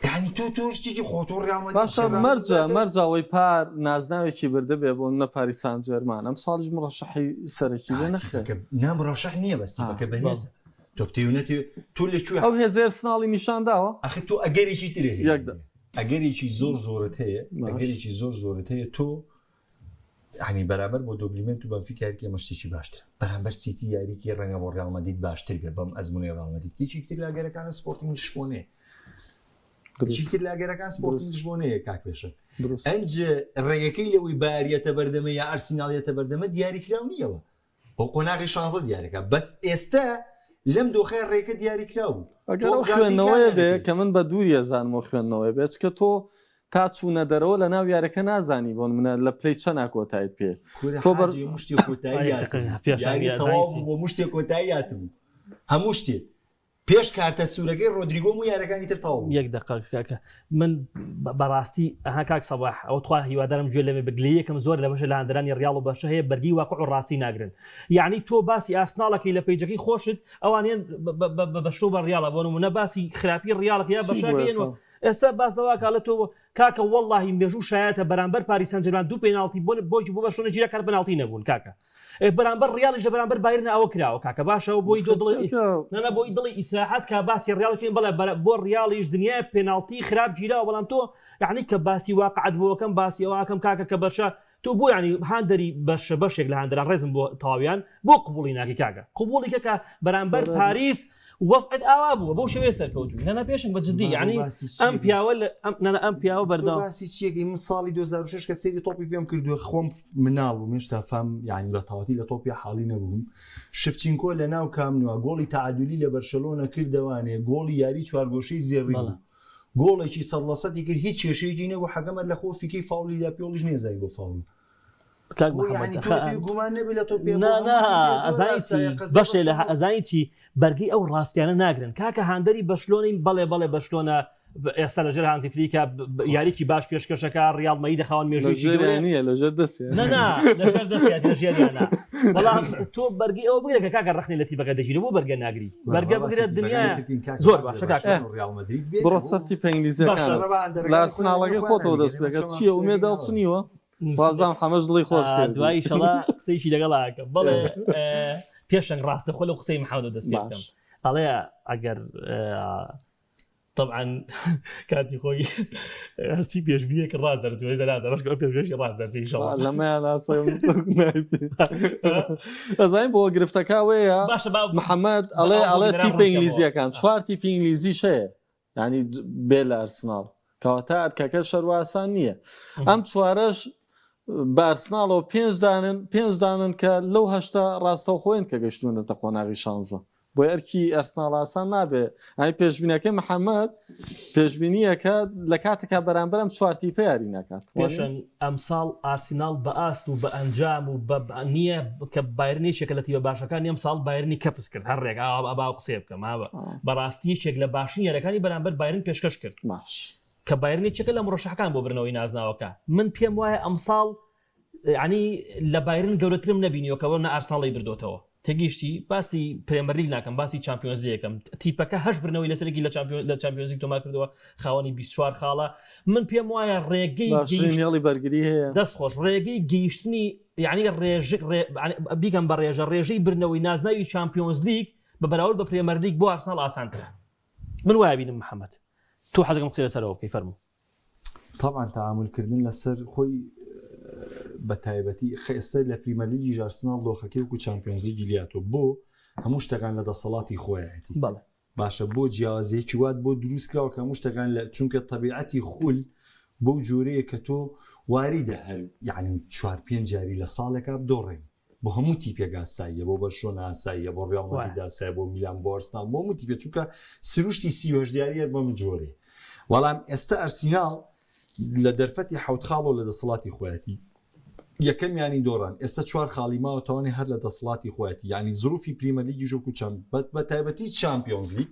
یعنی تۆ تۆ شتێکی خۆ تۆ ڕیاڵ مەدرید باشە مەرجە مەرجە ئەوەی پار نازناوێکی بردبێ بۆ نە پاریس سان جێرمان ئەم ساڵیش مڕەشەحی سەرەکی بێ نەخێر نا مڕەشەح نییە بەس تیپەکە بەهێزە تۆ بتەوێ نەتەوێ تۆ لە کوێ ئەو هێزەی ئەرسناڵی نیشان داوە ئەخی تۆ ئەگەرێکی تر هەیە یەک دە. ئەگەرێکی زۆر زۆرت هەیە باش. ئەگەرێکی زۆر زۆرت هەیە تۆ یعنی بەرامبەر بۆ دۆگلیمنت و بەنفیکا یاریکە ئەمە شتێکی باشترە بەرامبەر سیتی یاریکی ڕەنگە بۆ ڕیاڵ مەدرید باشتر بێ بەم ئەزمونەی ڕیاڵ مەدرید یەکێکی تر لە ئەگەرەکانە سپۆرتینگ لشبۆنێ. چیتر لاگەرەکان سپۆرتنگش بۆ نەیە کاک پێشە ئەنج ڕێگەکەی لەوەی باریەتە بەردەمە یا ئەرسیناڵیەتە بەردەمە دیاریکراو نییەوە بۆ قۆناغی شانزە دیارەکە بەس ئێستا لەم دۆخە ڕێگە دیاریکراو بوو ئەگەر ئەو خوێندنەوەیە بێ کە من بە دووری ئەزانم ئەو خوێندنەوەیە بێ چکە تۆ تا چوونە دەرەوە لە ناو یارەکە نازانی بۆ منە لە پلەی چەنا کۆتایت پێ تۆ بەر مشتی کۆتایی بۆ مشتێ کۆتایی هاتبوو هەموو شتێ پێش کارتە سوورەکەی ڕۆدریگۆ و یارەکانی تر تەواو یەک دقە کاکە من بەڕاستی ئەها کاک سەباح ئەو تخوا هیوادارم گوێ لەمێ بگلەیەکم زۆر لە بەشە لە هاندەرانی ڕیاڵ و بەرشە هەیە بەرگی واقع و ڕاستی ناگرن یعنی تۆ باسی ئارسناڵەکەی لە page ەکەی خۆشت ئەوانیان بەشۆ بە ڕیاڵە بۆ نمونە باسی خراپی ڕیاڵەکە یا بەشەکەی ئێستا باس لەوە کاڵە تۆ کاکە وەڵاهی مێژوو شایەتە بەرامبەر پاریس سانجێرمان دوو پێناڵتی بۆ بۆی بۆ بەرشلۆنە گیرا کار پێناڵتی نەبوون کاکە بەرامبەر ڕیاڵیش لە بەرامبەر بایرن ئەوە کراوە کاکە باشە و بۆی دڵی نەنا بۆی دڵی ئیسراحەت کا باسی ڕیاڵ بکەین بەڵێ بۆ ڕیاڵیش دنیای پێناڵتی خراپ گیراوە بەڵام تۆ یعنی کە باسی واقعت بۆکەم باسی ئەوەکەم کاکە کە بەرشە تۆ بۆ یعنی هاندەری بەرشە بەشێک لە هاندەران ڕێزم بۆ تەواویان بۆ قبوڵی ناکەی کاکە قبوڵی کە کە بەرامبەر پاریس وەزعت ئاوا بووە بەو شێوەیە سەرکەوتووی نەنا پێشنگ بە جدی یعنی ئەم پیاوە نەنا ئەم پیاوە بەردەوام باسی چیەکەی من ساڵی 2006 کە سەیری تۆپی پێم کردووە خۆم مناڵ بووم هێشتا فام یعنی بە تەواتی لە تۆپی حاڵی نەبووم شفچینکۆ لە ناو کامنوە گۆڵی تەعادلی لە بەرشەلۆنە کردەوانێ گۆڵی یاری چوارگۆشەی زێڕی بوو گۆڵێکی سەد لە سەدی کرد هیچ کێشەیەکی نەبوو حەکەمەر لە خۆ فیکەی فاوڵی دا پیۆڵیش نێزای بۆ فاوڵ کاک محمد بەشێ لە ئەزانی چی بەرگی ئەو ڕاستیانە ناگرن کاکە هاندەری بەشلۆنی بەڵێ بەڵێ بەشلۆنە ئێستا لەژێر هانزی فلیکە یاریکی باش پێشکەشەکە ڕیاڵ مەی دەخاوەن مێژووی نیە لەژێر دەست لەژێر دەستیانە بەڵام تۆ بەرگی ئەوە بگرە کە کاکە ڕخنی لە تیپەکە دەگیرە بۆ بەرگە ناگری بەرگە بگرە دنیا زۆر باشە کاکە بڕۆ سەرتی پەنگلیزەکان لە ئەرسناڵەکەی خۆتەوە دەست پێکە چییە ئومێد هەڵچنیوە وازان حەمەش دڵی خۆش کرد دوای شەڵا قسەیشی لەگەڵ ئاکەم بەڵێ پێشەنگ ڕاستە خۆ لەو قسەی محەمەد دەست پێ بکەم ئەڵێ ئەگەر طبعا کاتی خۆی هەرچی پێشبینیەک ڕاست دەرچوو ئێستا نازانم بەشکە ئەو پێشبینیەکی ڕاست دەرچێ ئینشەڵا لەمەیان ناسم ئەزانین بۆ گرفتەکە وەیە باشە با محەممەد ئەڵێ با ئەڵێ بۆ تیپە ڕوون ئینگلیزیەکان چوار تیپی ئینگلیزیش هەیە ینی بێ لە ئەرسناڵ کەواتە ئەرکەکە شەرواسان نییە ئەم چوارەش بە ئەرسناڵەوە پێنج دانن پێنج دانن کە لەو هەشتا ڕاستەوخۆین کە گەشتونەتە قۆناغی شانزە بۆیە ئەرکی ئەرسناڵ ئاسان نابێ ئەی پێشبینەکەی محەممەد پێشبینیەکە لە کاتێکا بەرامبەر ئەم چوار تیپە یاری ناکات پێشن ئەمساڵ ئارسیناڵ بە ئاست و بە ئەنجام و بە نییە کە بایرن یەکێکە لە تیپە باشەکانی ئەم ساڵ بایرنی کەپس کرد هەر ڕێک ئاوا ئەبا قسەیە بکەم ئاوە بەڕاستی یەکێک لە باشترین یاریەکانی بەرامبەر بایرن پێشکەش کرد باش کە بایرن یەکێکە لە مڕەشەحەکان بۆ برنەوەی نازناوەکە من پێم وایە ئەمساڵ یانی لە بایرن گەورەترم نەبینیوە کە نە ئارسناڵی بردۆتەوە تێگەیشتی باسی پرێمەرلیگ ناکەم باسی چامپیۆنزیەکەم تیپەکە هەش برنەوەی لەسەرێکی لە چامپیۆن لە چامپیۆنزیک تۆمار کردەوە خاوەنی 24 خاڵە من پێم وایە ڕێگەی باشترین هێڵی بەرگری هەیە دەست خۆش ڕێگەی گەیشتنی یعنی ڕێژ بیکەم بە ڕێژە ڕێژەی برنەوەی نازناوی چامپیۆنزلیگ بە بەراورد بە پرێمەرلیگ بۆ ئارسناڵ ئاسانترە من وایە بینم محەممەد تۆ حەزەکەم قسەی لەسەرەوە بکەی فەرموو تەبعەن تەعامول کردن لەسەر خۆی بە تایبەتی ئێستا لە پریمەرلیگیش ئارسناڵ دۆخەکەی وەکو چامپیۆنزلیگی لیاتۆ بۆ هەموو شتەکان لە دەسەڵاتی خۆیەتی بەڵێ باشە بۆ جیاوازیەکی وات بۆ دروست کراوە کە هەموو شتەکان لە چونکە تەبیعەتی خول بەو جۆرەیە کە تۆ واریدە هەر یعنی چوار پێنج یاری لە ساڵێکا بدۆڕێنی بۆ هەموو تیپێک ئاساییە بۆ بەرشۆنە ئاساییە بۆ ڕیاڵ مەدرید ئاسایە بۆ میلان بۆ ئەرسناڵ بۆ هەموو تیپێک چونکە سروشتی 38 یاری هەر بەم جۆرەیە بەڵام ئێستا ئەرسیناڵ لە دەرفەتی حەوت خاڵەوە لە دەسەڵاتی خۆیەتی یەکەم یانی دۆڕان ئێستا چوار خاڵی ماوە توانێ هەر لە دەسەڵاتی خۆیەتی یعنی زروفی پریمەرلیگیش وەکو چەند بە تایبەتی چامپیۆنز لیگ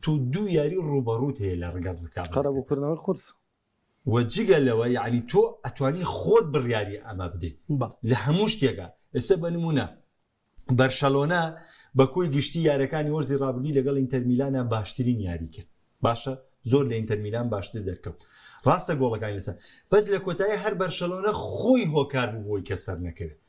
تو دوو یاری ڕووبەڕووت هەیە لە ڕگەڵ ڕکابەرەکەت. قەرەبووکردنەوەی قورس. وە جگە لەوە یەعنی تۆ ئەتوانی خۆت بڕیاری ئەمە بدەیت لە هەموو شتێکا ئێستا بە نمونە بەرشەلۆنە بە کۆی گشتی یارەکانی وەرزی ڕابردووی لەگەڵ ئینتەرمیلانا باشترین یاری کرد باشە زۆر لە ئینتەرمیلان باشتر دەرکەوت ڕاستە گۆڵەکانی لەسەر بەس لە کۆتایی هەر بەرشەلۆنە خۆی هۆکار بوو بۆی کە سەر نەکەوێت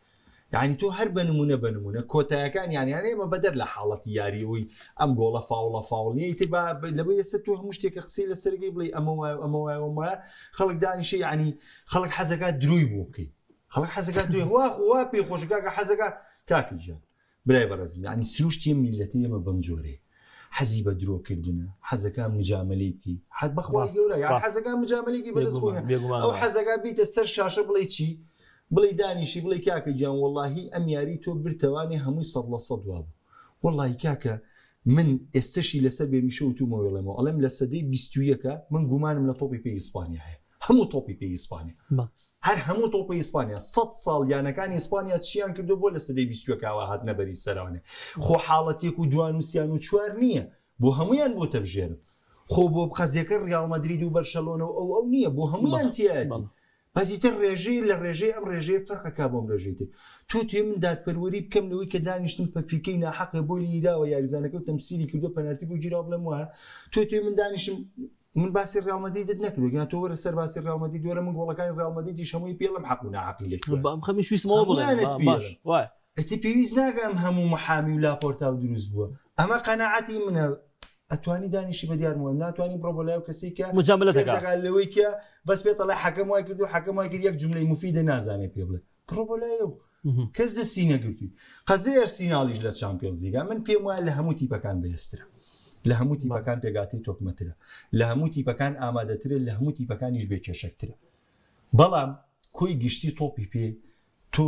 یانی تۆ هەر بە نمونە بە نمونە کۆتایەکان یان یان ئێمە بەدەر لە حاڵەتی یاری ئەوی ئەم گۆڵە فاوڵە فاوڵ نییە ئیتر با لەوەی ئێستا تۆ هەموو شتێکە قسەی لەسەرگەی بڵێ ئەمە وایە و ئەمە وایە و ئەمە وایە خەڵک دانیشە یعنی خەڵک حەزەکات درۆی بۆ بکەی خەڵک حەزەکات درۆی وا خۆ وا پێی خۆشە کاکە حەزەکە کاکە گیان برای بەڕێزم یعنی سروشتی ئەم میللەتەی ئێمە بەم جۆرەیە. حەزی بە درۆ کردنە حەزەکە مجاملەی بکی حەد بەخوای گەورە یان حەزەکە مجاملەیەکی بەدەست خۆی ئەو حەزەکە بیتە سەر شاشە بڵێ چی بڵێ دانیشی بڵێ کاکە گیان وەڵاهی ئەم یاری تۆ برتەوانێ هەمووی 100% وابوو وەڵاهی کاکە من ئێستەشی لەسەر بێمیشە وتومەوە ئەڵێمەوە ئەڵێم لە سەدەی بیستویەکە من گومانم لە تۆپی پێی ئیسپانیا هەیە هەموو تۆپی پێی ئیسپانیا هەر هەموو تۆپی ئیسپانیا سە ساڵ یانەکانی ئیسپانیا چیان کردو بۆ لە سەدەی بیستوەکەوە هاتنە بەری سەرانێ خۆ حاڵەتێک و دوان و سیان و چوار نییە بۆ هەمویان بۆ تەبژێرم خۆ بۆ قەزیەکە ڕیاڵ مەدرید و بەرشەلۆنە و ئەو ئەو نییە بۆ هەمویان تیایەتی بەس ئیتر ڕێژەی لە ڕێژەی ئەم ڕێژەیە فەرقەکا بۆم ڕێژەی تر تۆ توێ من دادپەروەری بکەم لەوەی کە دانیشتم پەفیکەی ناحەقێ بۆ لیراوە یاریزانەکە و تەمسیلی کردو پەنارتی بۆ گیراوە بڵێم وایە تۆ توێ من دانیشم من باسی ڕیاڵ مەدریدت نەکردو گیان تۆ وەرە سەر باسی ڕیاڵ مەدرید وەرە من گۆڵەکانی ڕیاڵ مەدریدیش هەمووی پێڵم حەق و ناحەقی لە کوێ بەم خەمیش ویستمەوە بڵێم هەموویانت با- باش پێڵم. وایە ئەتی پێویست ناکە ئەم هەموو محامی و لاپۆرتا و دروست بووە ئەمە قەناعەتی منە ئەتوانی دانیشی بە دیارمەوە ناتوانانی بڕۆ بۆ لای و کەسی کە مجاملە فێر دەکا. دەکات لەوەی کە بەس پێت ئەڵێ حەکەم وای کرد و حەکەم وای کرد یەک جملەی مفیدە نازانێ پێ بڵێ بڕۆ بۆ لای ئەو کەس دەستی نەگرتووی قەزیەی ئەرسیناڵیش لە چامپیۆنز لیگا من پێم وایە لە هەموو تیپەکان بەهێزترە لە هەموو تیپەکان پێگاتی تۆکمەترە لە هەموو تیپەکان ئامادەترە لە هەموو تیپەکانیش بێکێشەکترە بەڵام کۆی گشتی تۆپی پێ تۆ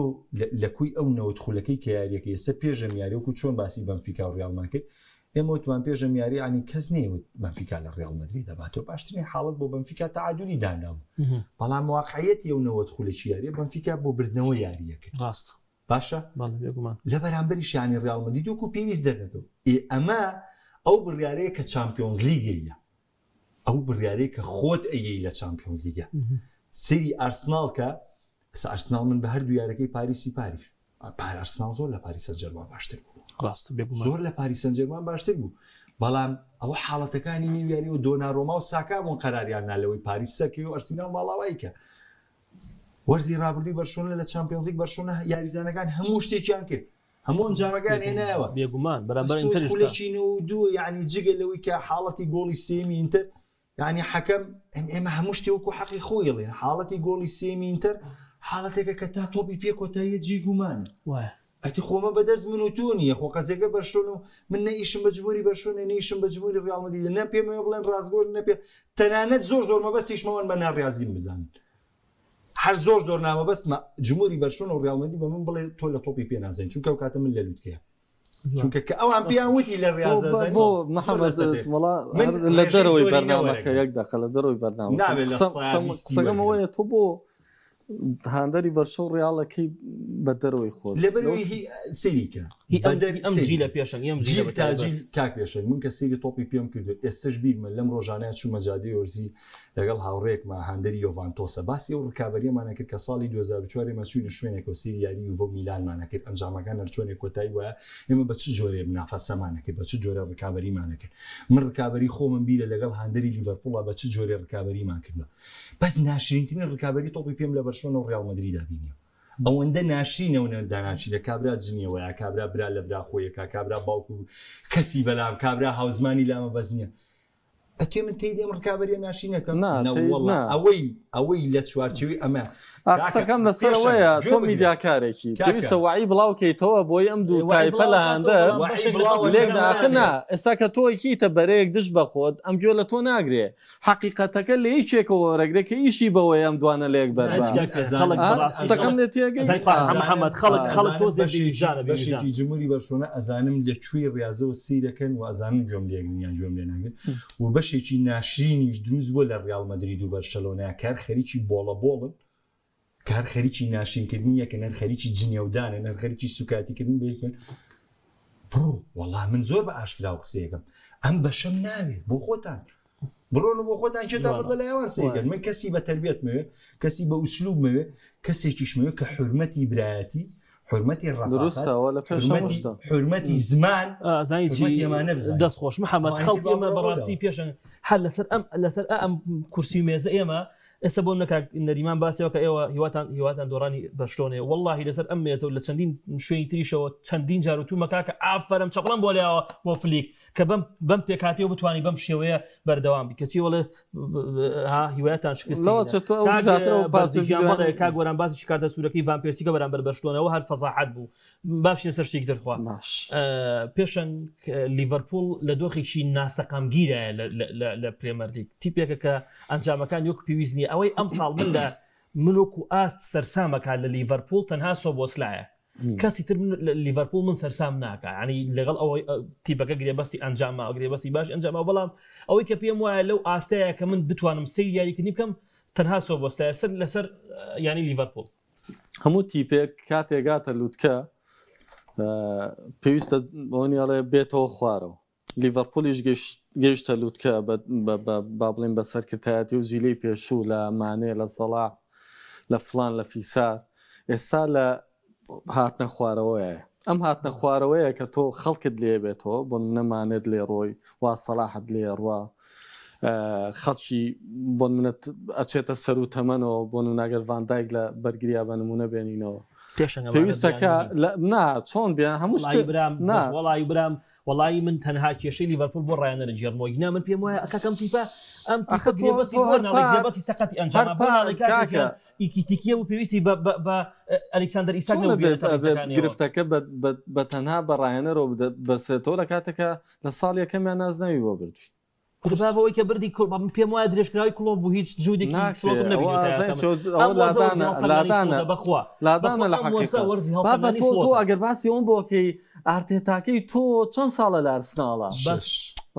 لە کۆی ئەو 90 خولەکەی کە یاریەکە ئێستا پێش ئەم یاریە وەکو چۆن باسی بەنفیکا و ڕیاڵمان کرد ئێمە وتمان پێش ئەم یاریە یانی کەس نەیوت بەنفیکا لە ڕیاڵ مەدرید دەباتەوە باشترین حاڵەت بۆ بەنفیکا تەعادلی دانرابوو بەڵام واقعیەتی ئەو 90 خولەکی یاریە بەنفیکا بۆ بردنەوە یاریەکە ڕاست باشە بەڵێ بێگومان لە بەرامبەریش یانی ڕیاڵ مەدرید وەکو پێویست دەرنەکەوت ئێ ئەمە ئەو بڕیارەیە کە چامپیۆنزلیگەیە ئەو بڕیارەی کە خۆت ئەیەی لە چامپیۆنزلیگە سەیری ئارسناڵ کە ئێستا ئارسناڵ من بە هەردوو یارەکەی پاریسی پاریش پار ئارسناڵ زۆر لە پاریس سەنجەرمان باشتر بوو ڕاست بێگومان زۆر لە پاریس سەنجەرمان باشتر بوو بەڵام ئەوە حاڵەتەکانی نێو یاری و دۆنارۆما و ساکا بوون قەراریان نا لەوەی پاریس سەرکەوی و ئەرسیناڵ ماڵاوایی کە وەرزی ڕابردووی بەرشۆنە لە چامپیۆنزلیگ بەرشۆنە یاریزانەکان هەموو شتێکیان کرد هەموو ئەنجامەکان هێنایەوە بێگومان بەرامبەر ئەستۆی ئینتەریش خولەکی 92 یعنی جگە لەوەی کە حاڵەتی گۆڵی سێمی ئینتەر یعنی حەکەم ئێمە هەموو شتێ وەکو حەقی خۆی ئەڵێن حاڵەتی گۆڵی سێمی ئینتەر حاڵەتێکە کە تا تۆپی پێ کۆتاییە جێی گومانە وایە ئەتی خۆمە بەدەست من و تۆ نییە خۆ قەزیەکە بەرشۆن و من نە ئیشم بە جمهوری بەرشۆنە نە ئیشم بە جمهوری ڕیاڵ مەدریدە نە پێمەوە بڵێن ڕاستگۆن نە پێ تەنانەت زۆر زۆر مەبەستیشمەوەن بە ناڕیازیم بزانن هەر زۆر زۆر نامەبەستمە جمهوری بەرشۆنە و ڕیاڵ مەدرید بە من بڵێ تۆ لە تۆپی پێ نازانی چونکە ئەو کاتە من لە لوتکەیە چونکە کە ئەوان پێیان وتی لە ڕیاز ئەزانی بۆ زۆر محەممەد لەسەر دێ. وەڵا من هەر لە ڕێژەی دەرەوەی زۆری بەرنامەکە نەوەرەگرم. یەک دەقە لە دەرەوەی بەرنامەکە نابێت لە قسەم سایە قسەم بیستی قسەکەم وەرگرم. ئەوەیە تۆ بۆ هاندەری بەرشە و ڕیاڵەکەی بە دەرەوەی خۆت لەبەرەوەی هی سەیری کە هی ئەم بەدەر ئەم سەیری جیلە پێشەنگ ئەم جیلە جیل بە تا تایبەت. جیل کاک پێشەنگ من کە سەیری تۆپی پێم کردو ئێستەش بیرمە لەم ڕۆژانەیە چوومە جادەی ئۆرزی لەگەڵ هاوڕێیەکما هاندەری یۆڤانتۆسە باسی ئەو ڕکابەریەمان ئەکرد کە ساڵی 2004 ئێمە چووینە شوێنێکەوە سەیری یاری یوڤە و میلانمان ئەکرد ئەنجامەکان هەرچۆنێک کۆتایی وایە ئێمە بە چ جۆرێ منافەسەمان ئەکرد بە چ جۆرێ ڕکابەریمان ئەکرد من ڕکابەری خۆمم بیرە لەگەڵ هاندەری لیڤەرپوڵا بە چ جۆرێ ڕکابەریمان کردوە بەس ناشرینترین ڕکابەری تۆپی پێم لە بەرشۆنە و ڕیاڵ مەدریدا بینیوە ئەوەندە ناشرینە و داناچینە کابرا جنیەوەیە کابرا برا لە برا خۆیەکە کابرا باوک و کەسی بەلام کابرا هاوزمانی لامە بەس نییە ئەتوێ من تێی دێم ڕکابەریە ناشرینەکەم نا، نە تێی وەڵا نا. ئەوەی ئەوەی لە چوارچێوەی ئەمە ئا، کاکە، قسەکەم لەسەر پێشەنگ، ئەوەیە گوێ تۆ بگرە. میدیاکارێکی کاکە. پێویستە وەعی بڵاو کەیتەوە بۆی ئەم دوو وەعی تایپە لە بڵاو هاندەر کاتەوە، بەڵام وەعی بەشێک لە بڵاو خەڵکی لێک ئەکەنەوە. ئاخر نا ئێستا کە تۆ یەکیتە بەرەیەک دژ بە خۆت ئەم گوێ لە تۆ ناگرێ حەقیقەتەکە لە یەکێکەوە وەرەگرێ کە ئیشی بەوەیە ئەم دوانە لێک بەر زانی بە. چی کاکە، خەڵک ئا، بەڕاستی قسەکەم خەڵک لێ تێگەی ئەزانی خوا ئا. محەممەد خەڵک خەڵک ئەزانم تۆزێ بەشێکی بێویژدانە بێویژدان بەشێکی جمهوری بەرشۆنە ئەزانم لە کوێی ڕیازەوە سەیرەکەن و ئەزانم گوێم لێگرن یان گوێم لێ ناگرن و بەشێکی ناشرینیش دروست بووە لە ڕیاڵ مەدرید و بەرشەلۆنە کە هەر خەریکی بۆڵە بۆڵن کە هەر خەریکی ناشرینکردنی یەکن هەر خەریکی جنێودانن هەر خەریکی سوکایەتیکردن بە یەکن بڕۆ وەڵا من زۆر بە ئاشکرا و قسەیەکەم ئەم بەشەم ناوێ بۆ خۆتان بڕۆن بۆ خۆتان کێتان بەدڵە لای ئەوان سەیرکەن من کەسی بە تەربیەتمەوێ کەسی بە ئوسلوبمەوێ کەسێکیشمەوێ کە حورمەتی برایەتی حورمەتی ڕەفاقەت دروستە ئەوە لە پێش هەموو حورمەتی شتە. حورمەتی زمان ئازانی چی حورمەتی ئەمانە بزانین. دەست خۆش محەممەد ئەوانی خەڵکی تر ئێمە با بڕۆ بەڕاستی بۆ پێشەنگ هەر لەسەر ئەم لەسەر ئەم کورسی و مێزە ئێمە. ئێستا بۆ نەکاک نەریمان باسیەوە کە ئێوە هیواتان هیواتان دۆڕانی بەرشلۆنەیە وەڵاهی لەسەر ئەم مێزە و لە چەندین شوێنی تریشەوە چەندین جار وتومە کاکە ئافەرم چەپڵەم بۆ لێیاوە بۆ فلیک کە بەم بەم پێکهاتەیەوە بتوانی بەم شێوەیە بەردەوام بی کەچی وەڵێ ها هیوایەتان شکستی لەوە چێت تۆ ئەو کاک زیاتر ئەو پارچە بەرزی گیان ڤیدیۆیانە بەڵێ کاک گۆران باسی کارتە سوورەکەی ڤان پێرسیکە بەرامبەر بەرشلۆنەوە هەر فەزاحەت بوو با بچینە سەر شتێکی تر خوا باش پێشەنگ لیڤەرپوڵ لە دۆخێکی ناسەقامگیرایە لە پرێمەرلیگ تیپێکە کە ئەنجامەکان وەک پێویست نییە ئەوەی ئەم ساڵ من لە من وەکو ئاست سەرسامەکە لە لیڤەرپوڵ تەنها سۆبۆسلایە کەسی تر لیڤەرپوڵ من سەرسام ناکە ینی لەگەڵ ئەوەی تیپەکە گرێبەستی ئەنجامە گرێبەستی باش ئەنجامە بەڵام ئەوەی کە پێم وایە لەو ئاستەیە کە من بتوانم سەیر یاریکردنی بکەم تەنها سۆبۆسلایە سەر لەسەر ینی لیڤەرپوڵ هەموو تیپێک کاتێ گاتە لوتکە پێویستە ئەوەنی ئەڵێ بێتەوە خوارەوە لیڤەرپولیش گەیشتە لوتکە با بڵێن بە سەرکردایەتی و جیلەی پێشوو لە مانێ لە سەڵاح لە فلان لە فیسار ئێستا لە هاتنە خوارەوەیە ئەم هاتنە خوارەوەیە کە تۆ خەڵکت لێ بێتەوە بۆ نەمانێت لێ ڕۆی وا سەلاحت لێ ڕوا خەڵکی بۆ نمونە ئەچێتە سەرو تەمەنەوە بۆ نمونە گەر ڤان دایک لە بەرگریا بە نمونە بێنینەوە پێویستەکە نا چۆن بیان هەموو شتێ برام نا وەڵی برام وەڵی من تەنها کێشەی لیڤەرپوڵ بۆ ڕایەنەرە گێڕمەوە گینا من پێم وایە ئەکا کەم تیپە ئەم تیپە ئەخە تۆ گرێبەستی تۆ بۆ هەر ناڵێ پار گرێبەستی سەقەتی هەر ئەنجامە بۆ پار ناڵێ کاکە کاکە گیان ئیکیتیکیە و پێویستی بە بە بە ئەلکساندەر ئیساک چۆن نەبوو ئەبێت بێنێتە ئەبێت ڕیزەکانیەوە گرفتەکە بە بە بە تەنها بە ڕایەنەرەوە بەسێتەوە لە کاتێکا لە ساڵ یەکەمیان نازناوی بۆ بردوویت. خودبا بەوەی کە بردی کڵ من پێم وایە درێژکراوی کڵۆپ بوو هیچ جودێکی ناکرێ سڵۆتم ئەوە نەبینیوە تا ئازای ئێستا من چۆ ئەم ئەوە وەرزە وەرزی لادانە هەڵسەنگانی لادانە سڵۆتە بەخوا لادانە بەخوا لە ئەم وەرزە حەقیقەت وەرزی بابە هەڵسەنگانی تۆ تۆ سڵۆتە ئەگەر باسی ئەوم بۆ کەی ئارتێتاکەی تۆ چەند ساڵە لە ئارسناڵە بەس شەش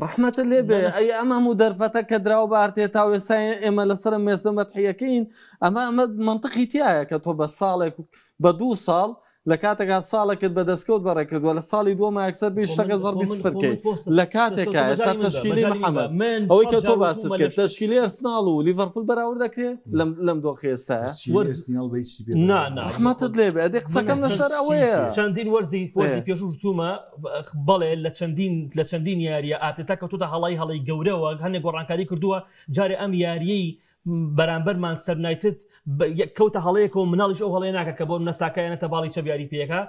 ڕەحمەتت لێ بێ نە نە ئەی ئەم هەموو دەرفەتە کە دراوە بە ئارتێتا و ئێستا ئێمە لەسەر ئەم مێزە مەدحیەکەین ئەمە ئەمە مەنتقی تیایە کە تۆ بە ساڵێک بە دوو ساڵ لە کاتێکا ساڵێکت بە دەستکەوت بەڕێ کردووە لە ساڵی دووەما یەکسەر بێی خۆ من شتەکە خۆ زەڕبی من سفر خۆ من کەی پۆستە لە تۆ کاتێکا تۆ ئێستا مەجالی من بە تەشکیلەی مەجالی من بە محەمەد من ئەوەی سەد کە تۆ جار باست وتومە کرد لە تەشکیلەی ئەرسناڵ و لیڤەرپوڵ بەراورد دەکرێ لەم لەم دۆخی ئێستایا تەشکیلەی وەرز ئەرسیناڵ بە هیچ تیپێ نا بەراورد نا ناکرێ. ڕەحمەتت لێ بێ ئەدی من قسەکەم چەند لەسەر ئەوەیە چەندین وەرزی وەرزی ئێ. پێشوو وتومە بەڵێ لە چەندین لە چەندین یاریە ئارتێتا کەوتوتە هەڵای هەڵەی گەورەوە هەندێک گۆڕانکاری کردووە جارێ ئەم یاریەی بەرامبەر مانچستەر یونایتد کەوتە هەڵەیەکەوە مناڵیش ئەو هەڵەیە ناکە کە بۆ منە ساکا یانەتە باڵی چەپ یاری پێکا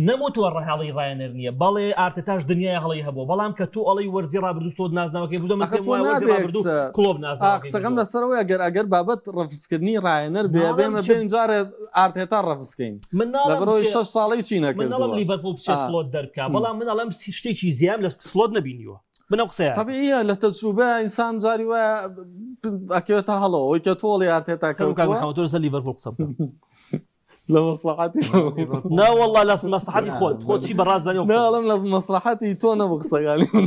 نەموتووە ڕەهاڵی ڕایەنەر نییە بەڵێ ئارتێتاش دنیای هەڵەی هەبووە بەڵام کە تۆ ئەڵێی وەرزی ڕابردوو سلۆت نازناوەکەی بردووە من ئەخە پێم تۆ وایە وەرزی نابێ ڕابردوو یەکسەر کڵۆپ ئا نازناوەکەی قسەکەم بردووە لەسەر ئەوەیە گەر ئەگەر بابەت ڕەفزکردنی ڕایەنەر بێ ناڵێم بێمە چ بێن جارێ ئارتێتا ڕەفزکەین من ناڵێم لەبەرئەوەی بچێ شەش ساڵەی چی من ناڵێم نەکردووە لیڤەرپوڵ بچێ ئا سلۆت دەربکا بەڵام من ئەڵێم شتێکی زیام لە سلۆت نەبینیوە من ئەو قسەیە ئەکەم. تەبیعیە لە تەجروبە ئینسان جاری وایە ئەکەوێتە هەڵەوە ئەوەی کە تۆڵی ئارتێتا فەرموو کاک کەوتووە محەممەد تۆ لەسەر لیڤەرپوڵ قسە بکە. لە مەسڵەحەتی نا والله لە مەسڵەحەتی خۆت خۆت چی بەڕاست زانی نا ئەڵێم لە مەسڵەحەتی تۆ نەبوو قسەکانی من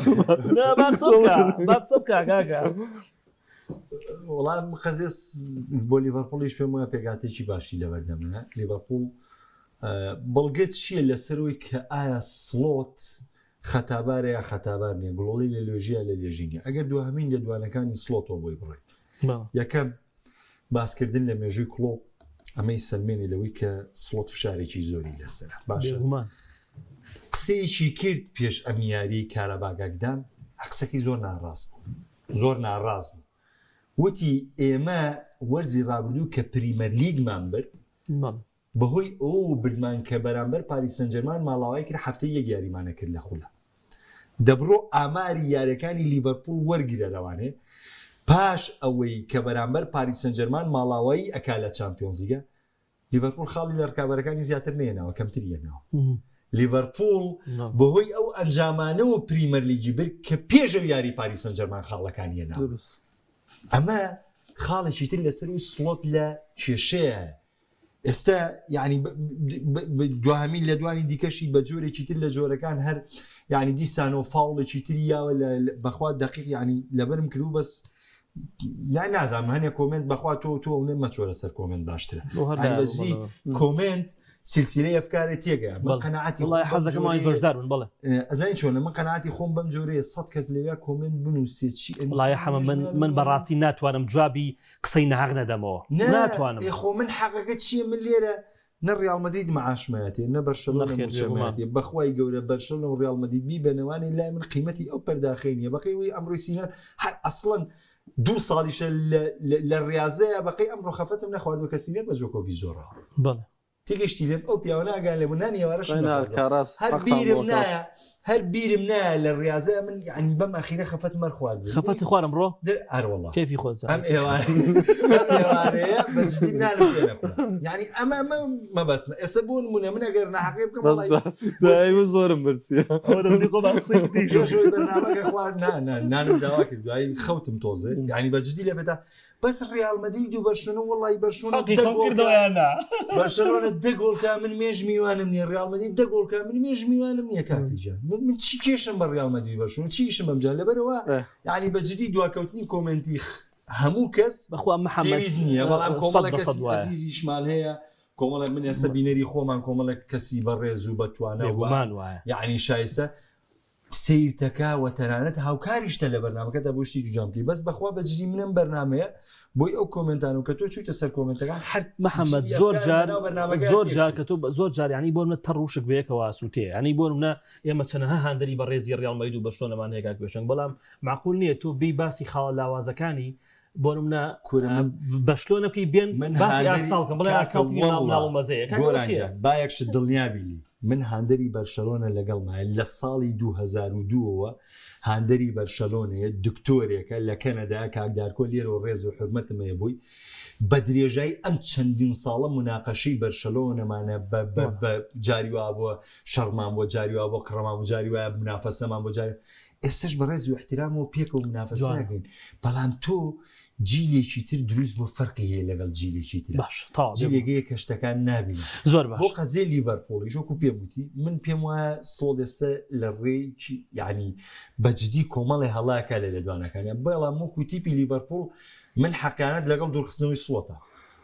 نا با قسە بکە با قسە بکە کاکە. وەڵام قەزێ بۆ لیڤەرپوڵیش پێم وایە پێکهاتەیەکی باشی لەبەردەمە لیڤەرپوڵ بەڵگە چییە لەسەرەوەی کە ئایا سڵۆت خەتابارە یا خەتابار نییە گوڵۆڵی لە لۆژیە لە لێژی نیە ئەگەر دوهەمین لێدوانەکانی سڵۆتەوە بۆی بڕۆین یەکەم باسکردن لە مێژووی کڵۆپ ئەمەی سەلمێنێ لەوەی کە سڵۆت فشارێکی زۆری لەسەرە باشە قسەیەکی کرد پێش ئەم یاری کاراباگاکدان قسەکەی زۆر ناڕاست بوو زۆر ناڕاست بوو وتی ئێمە وەرزی ڕابردوو کە پریمەرلیگمان برد بەهۆی ئەوەوە بردمان کە بەرامبەر پاریس سانجێرمان ماڵاوای کرد هەفتەی یەک یاریمان نەکرد لە خولە دەبڕۆ ئاماری یاریەکانی لیڤەرپوڵ وەرگرە لەوانێ پاش ئەوەی کە بەرامبەر پاریس سانجێرمان ماڵاوایی ئەکا لە چامپیۆنزلیگە لیڤەرپوڵ خاڵی لە ڕکابەرەکانی زیاتر نێناوە کەمتری هێناوە لیڤەرپوڵ بەهۆی ئەو ئەنجامانەوە پریمەرلیگی برد کە پێش ئەو یاری پاریس سانجێرمان خاڵەکانی هێناوە ئەمە خاڵێکی تر لەسەر و سڵۆت لە کێشەیە ئێستا یعنی دواهەمین لێدوانی دیکەشی بە جۆرێکی تر لە جۆرەکان هەر یعنی دیسانەوە فاوڵێکی تری یاوە بەخوا دقیق یعنی لەبەرم کرد بەس نازانم هەنێ comment بەخوا تۆ تۆ ئەو مەچۆرە سەر comment باشترە بەزی comment سلسلەی ئەفکارێ تێگە من قەناعەتی وڵای حەزەکەم ئەوانیش بەشدار بن بەڵێ ئەزانی چۆنە من قەناعەتی خۆم بەم جۆرەیە سەد کەس لەویا comment بنووسێ چی وڵای حەمە من من بەڕاستی ناتوانم جوابی قسەی ناحەق نەدەمەوە ناتوانم. ئێ خۆ من حەقەکە چییە من لێرە نە ڕیاڵ مەدرید معاشمایەتێ نە بەرشەلۆنە نەخێر بێگومان. موچەمایەتێ بەخوای گەورە بەرشەلۆنە و ڕیاڵ مەدرید بیبەنەوانێ لای من قیمەتی ئەو پەرداخەی نییە بەقەی وی ئەمڕۆی سینان هەر ئەسڵەن. دوو ساڵیشە لە ڕاضەیە بەقەی ئەمڕۆ خەفەتم نەخواردوە کە سینەر بە جۆکۆڤی زۆڕاوە. بەڵێ. تێگەشتی لێم ئەو پیاوە ناگان لێ بوو نانی ئێوارەشم نەخواردوە. هەر بیرم نایە هەر بیرم نایە لە ڕاضەیە من یعنی بەم ئەخیرە خەفەت مەر خواردوە. خەفەتی خوارم ڕۆ؟ ئەر وەڵا. کەیفی خۆت. ئەم ئێوارە ئەم ئێوارەیە بە جدی نانم پێ نەخورا. یعنی ئەمە ئەمە مەبەستمە ئێستا بۆ نمونە من ئەگەر ناحەقی بکەم وەڵای دوای من زۆرم برسیە. ئەوە دەستی خۆمان قسەی کردی. پێش ئەوەی بەرنامەکە خوارد نا نا نانم داوا کرد دوایی خەوتم تۆزێ یعنی بە جدی لە بێتا بەس ڕیال مەدرید و بەرشلۆنە وەڵی بەرشلۆنە حەقی دە خۆم گۆڵ کردەوە کا یان نا؟ بەرشلۆنە دە گۆڵ کا من مێژ میوانم نییە ڕیال مەدرید دە گۆڵ کا من مێژ میوانم نییە کاکی جان من من چی کێشم بە ڕیال مەدرید بەرشلۆنە چی ئیشم بەم جان لەبەرەوە ئێ. یعنی بە جدی دواکەوتنی comment ی خ- هەموو کەس بەخوا محەممەد پێویست نییە بەڵام سەد کۆمەڵێک بە سەد کەسی وایە. ئەزیزیشمان هەیە کۆمەڵێک من ئێستا بینەری خۆمان کۆمەڵێک کەسی بەڕێز و بەتوانە و بێگومان وایە. یعنی شایستە سەیرتەکا وە تەنانەت هاوکاریشتە لە بەرنامەکەدا بۆ شتی جوجان بکەی بەس بەخوا بە جدی منم بەرنامەیە بۆی ئەو comment انە کە تۆ چوویتە سەر comment ەکان هەر محەممەد سجلی زۆر ئەفکار جار لەناو بەرنامەکە زۆر جار تێکچوو. کە تۆ زۆر جار یعنی بۆ منە تەڕ وشک بەیەکەوە ئاسووتێ یعنی بۆ منە ئێمە چەنەها هاندەری بەڕێزی ڕیاڵ مەدرید و بەرشلۆنەمان هەیە کاک پێشەنگ بەڵام معقول نییە تۆ بێی باسی خاڵە لاوازەکانی بۆ نمونە کورە من بەشلۆنە بکەی بێن من باسی هاندەری ئارسناڵ بکەن بڵێ کاکە ئارسناڵ تیمی واللە مناڵ و مەزەیە کاکە ئەوە گۆران چییە؟ گیان با یەک شت دڵنیا بی لی من هاندەری بەرشەلۆنە لەگەڵمایە لە ساڵی 2002ەوە هاندەری بەرشەلۆنەیە دکتۆرێکە لە کەنەدا کاک دارکۆ لێرەوە ڕێز و حورمەتم هەیە بۆی بە درێژای ئەم چەندین ساڵە موناقەشەی بەرشەلۆنەمانە بە بە بە جاری وابووە شەڕمان بووە جاری وابووە قڕەمان بوو جاری وایە مونافەسەمان بۆ جاری ئێستەش بە ڕێز و ئیحتیرامەوە پێکەوە مونافەسە جوانە. ئەکەین بەڵام تۆ جیلێکی تر دروست بۆ فەرقی هەیە لەگەڵ جیلێکی تر باش تەواو بێگومان. جیلێک هەیە کە شتەکان نابینن زۆر باش بۆ قەزیەی لیڤەرپوڵیش وەکو پێم وتی من پێم وایە سڵۆت ئێستا لە ڕێیەکی یعنی بە جدی کۆمەڵێ هەڵاکە لە لێدوانەکانیان بەڵام وەکو تیپی لیڤەرپوڵ من حەقیانەت لەگەڵ دوورخستنەوەی سڵۆتە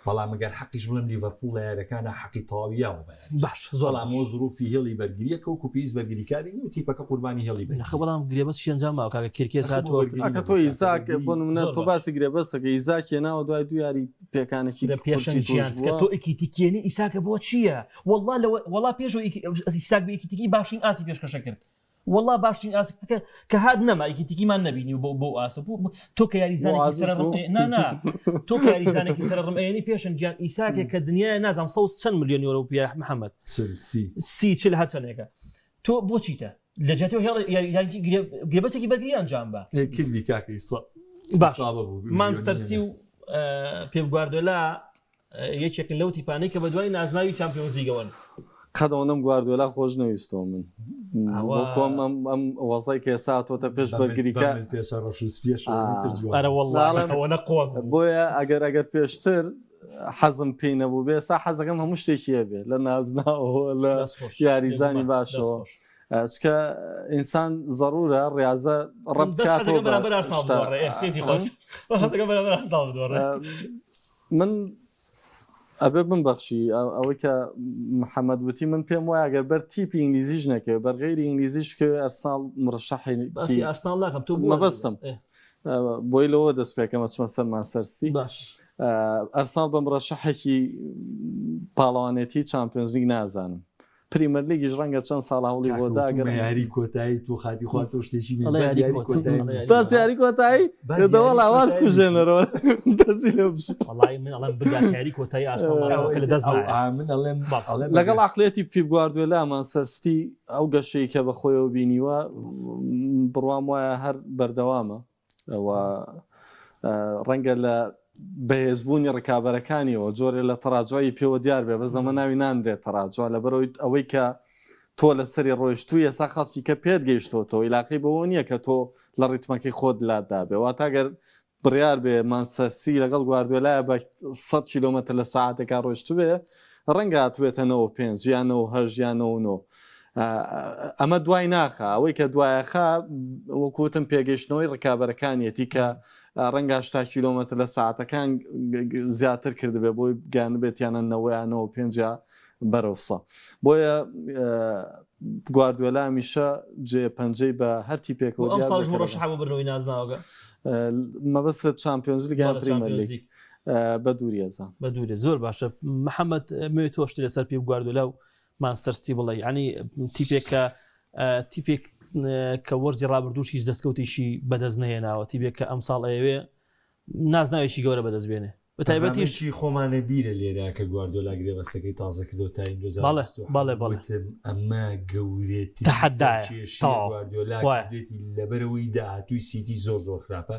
بەڵام گەر حەقیش بڵێم لیڤەرپوڵ لە یاریەکانا حەقی تەواوی یاوە بە یاری. باش زۆر بەڵام باش. ئەوە زروفی هێڵی بەرگرییە کە وەکو پێویست بەرگریکاری نیە و تیپەکە قوربانی هێڵی نەخە بەرگرییە. بەڵام گرێبەستیش ئەنجام ماوە کاکە کێرکێز ئەخە بۆ هاتووە. بەرگری کاکە نەبوو تۆ کاکە ئیزاک بەرگری بۆ نمونە زۆر تۆ باش. باسی گرێبەستەکە ئیزاک هێناوە دوای دوو یاری پێکانێکی لە قورسی پێشەنگ توش گیان کە بووە. تۆ ئیکیتیکێنی ئیساکە بۆ چییە؟ وەڵا لەوە وەڵا پێش ئەوەی ئیساک بە ئیکیتیکی باشترین ئاستی پێشکەشە کرد. وەڵا باشترین ئاست کە کە هات نەما یەکێتیکیمان نەبینی بۆ بۆ ئاست بوو تۆ کە بۆ یاریزانێکی ئازیز سەر بوو نا نا تۆ کە یاریزانێکی سەر ڕمئێنی پێشن گیان ئیساکێک کە دنیای نازانم سەوز چەند ملیۆن یۆرۆ پیا محەممەد چل سی سی چل هەر چەندێکە تۆ بۆچیتە لە جیاتی هێڵ یاریزانێکی گرێبەستێکی بەرگری ئەنجام بە ئێ کردی کاکە ئیسا باش ئیسابە بوو مانچستەر ملیۆنی سی و پێپ گواردیۆلا یەکێکن لەو تیپانەی کە بەدوای نازناوی چامپیۆنزلیگەوەن. قەت ئەوەنەم گواردیۆلا خۆش نەویستەوە من ئەوە وەکو ئەم ئەم ئەم وەزای کە ئێستا هاتۆتە پێش بە من بە بەرگریکە من پێشە ڕەش و سپیەشەوە من تر جوان ئەرە بوو. وەڵڵا ناڵێم ئەوەنە قۆز بوو. بۆیە ئەگەر ئەگەر پێشتر حەزم پێی نەبوو بێ ئێستا حەزەکەم هەموو شتێکی هەبێ لە نازناوەوە لە دەست خۆش یاریزانی بێگومان دەست باشەوە خۆش. چکە ئینسان زەرورە ڕاضە من دەست ڕەبکاتەوە حەزەکەم بە بەرامبەر ئارسناڵ شتە بدۆڕێ ئێ کەیفی خۆش حەزەکەم بەرامبەر ئارسناڵ بدۆڕێ. من ئەبێ بمبەخشی ئەوەی کە محەممەد وتی من پێم وایە گەر بەر تیپی ئینگلیزیش نەکەوێ بەر غەیری ئینگلیزیش بکەوێ ئەرسناڵ مرەشەحی باسی ئارسناڵ ناکەم تۆ بۆ مەبەستم بۆی لەوە دەست پێکەم ئەچمە سەر مانچستەر باش ئەرسناڵ بە مرەشەحێکی پاڵەوانێتی چامپیۆنزلیگ نازانم پریمەرلیگیش ڕەنگە چەند ساڵ هەوڵی بۆ دا گەر یاری کۆتایی تو خاتی خوا تۆ شتێکی بی ئەڵێ بەس یاری یاری کۆتایی کۆتایی ئەڵێ یاری بەس یاری کۆتایی بەس دەوەڵا یاری وان کۆتایی کوژێنەرەوە دەستی لێ بشێ. وەڵای من ئەڵێم بگات یاری کۆتایی ئارسناڵ مانەوەکە لە دەست ئەو نایە ئا من ئەڵێم بەڵێ. ئەڵێم لەگەڵ ئەگەر عەقڵیەتی پیپ گواردیۆلا مانچستەر سیتی ئەو گەشەی کە بە خۆیەوە بینیوە بڕوام وایە هەر بەردەوامە و ڕەنگە لە بەهێزبوونی ڕکابەرەکانیەوە جۆرێ لە تەراجوعی پێوە دیار بێ بەس ئەمە ناوی نانرێت تەراجوع لەبەرەوەی ئەوەی کە تۆ لەسەری ڕۆیشتووی ئێستا خەڵکی کە پێت گەیشتۆتەوە ئیلاقەی بەوە نییە کە تۆ لە ڕیتمەکەی خۆت لاتدابێ واتە گەر بڕیار بێ مانچستەر سیتی لەگەڵ گواردیۆلایە بە 100 کیلۆمەتر لە سەعاتێکا ڕۆیشتبێ ڕەنگە هاتبێتە 95 یان 98 یان 99 ئەمە دوای ناخا ئەوەی کە دوایەخا وەکوتم پێگەیشتنەوەی ڕکابەرەکانیەتی کە ڕەنگە 80 کیلۆمەتر لە ساعتەکان زیاتر کردبێ بۆی گەیاندبێتیانە نەوەیانەوە پێنج بەرەو سە بۆیە گواردیۆلا هەمیشە جێ پەنجەی بە هەر تیپێکەوە ئەم دیار ساڵش بێ کە مڕەشحە بۆ بردنەوەی نازناوەکە مەبەست چامپیۆنز لیگ یان بەڵێ پریمەر چامپیۆنز لیگ لیگ بە دووری ئەزان بە دوورێ زۆر باشە محەممەد مێ تۆ شتی لەسەر پیپ گواردیۆلا و مانچستەر سیتی بڵێ یعنی تیپێک کە تیپێک کە وەرزی ڕابردووش هیچ دەستکەوتێکی بەدەست نەهێناوە تیپێک کە ئەمساڵ ئەیەوێ. نازناوێکی گەورە بەدەست بێنێ بە تایبەتیش بەرنامەیەکی خۆمانە بیرە لێرە کە گواردیۆلا گرێبەستەکەی تازە کردەوە تا این بەڵێ، 2027 بەڵێ، بەڵێ. وتم ئەمە گەورەترین تەحەدایە. سەرکێشیە تەواو. گواردیۆلا وایە. کردێتی لەبەرەوەی داهاتووی سیتی زۆر زۆر خراپە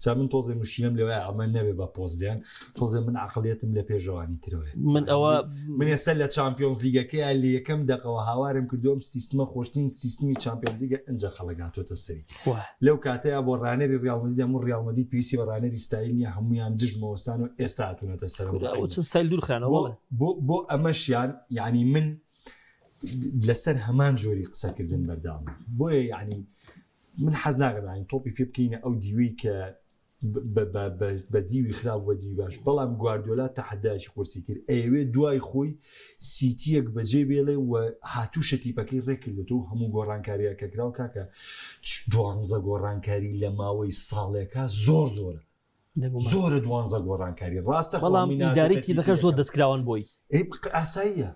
جا من تۆزێ مشکیلەم لەوەیە ئەمە نەبێ بە پۆزلیان تۆزێ من عەقڵیەتم لە پێشەوانی ترەوەیە من ئەوە من ئێستا لە چامپیۆنز لیگەکەیا لە یەکەم دەقەوە هاوارم کردووە ئەم سیستمە خۆشترین سیستمی چامپیۆنز لیگە ئینجا خەڵک هاتۆتە سەری وایە. لەو کاتەیا بۆ ڕانەری ڕیاڵ مەدرید هەموو ڕیاڵ مەدرید پێویستی بە ڕانەری ستایل نییە هەموویان دژ مەوەستان و ئێستا هاتوونەتە سەرم کورە ئەوە چەند ستایل دوور خرانەوە بۆ بەڵێ. بۆ بۆ ئەمەشیان یعنی من لەسەر هەمان جۆری قسەکردن بەردەوام بۆیە یعنی من حەز ناکەم یعنی تۆپی پێ بکەینە ئەو دیوەی کە بە دیوی خراپ بە دیوی باش بەڵام گواردیۆلا تەحەدایەکی قورسی کرد ئەیەوێ دوای خۆی سیتیەک بەجێ بێڵێ و هاتووشە تیپەکەی ڕێکردێتەوە هەموو گۆڕانکاریەکە کراوە کاکە دوانزە گۆڕانکاری لە ماوەی ساڵێکا زۆر زۆرە زۆرە دوانزە گۆڕانکاری ڕاستە بەڵام ئیداری تیپەکە زۆر دەستکراوەن بۆی ئاساییە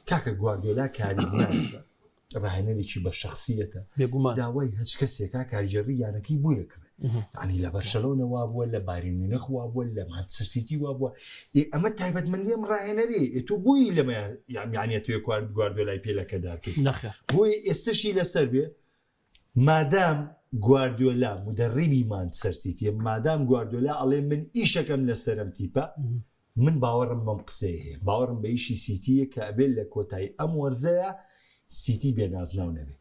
کاکە گواردیۆلا کاریزمایە ڕاهێنەرێکی بە شەخسیەتە بێگومان داوای هەچ کەسێکا کارگێڕی یانەکەی بۆ یەکڕێ ینی لە بەرشەلۆنە وا بووە لە بایرن میونخ وا بووە لە مانچستەر سیتی وا بووە ئێ ئەمە تایبەتمەندی ئەم ڕاهێنەری ئێ تۆ بۆی لەمە یانە تۆ کوارد گواردیۆلای پێ لەکەدارکەی نەخێر بۆیە ئێستشی لەسەر بێ مادام گواردیۆلا مدەڕیبی مانچستەر سیتیە مادام گواردیۆلا ئەڵێ من ئیشەکەم لەسەرم تیپە من باوەڕم بەم قسەیە هەیە، باوەڕم بە ئیشی سیتییە کە ئەبێت لە کۆتایی ئەم وەرزەیا سیتی بێ نازناو نەبێ،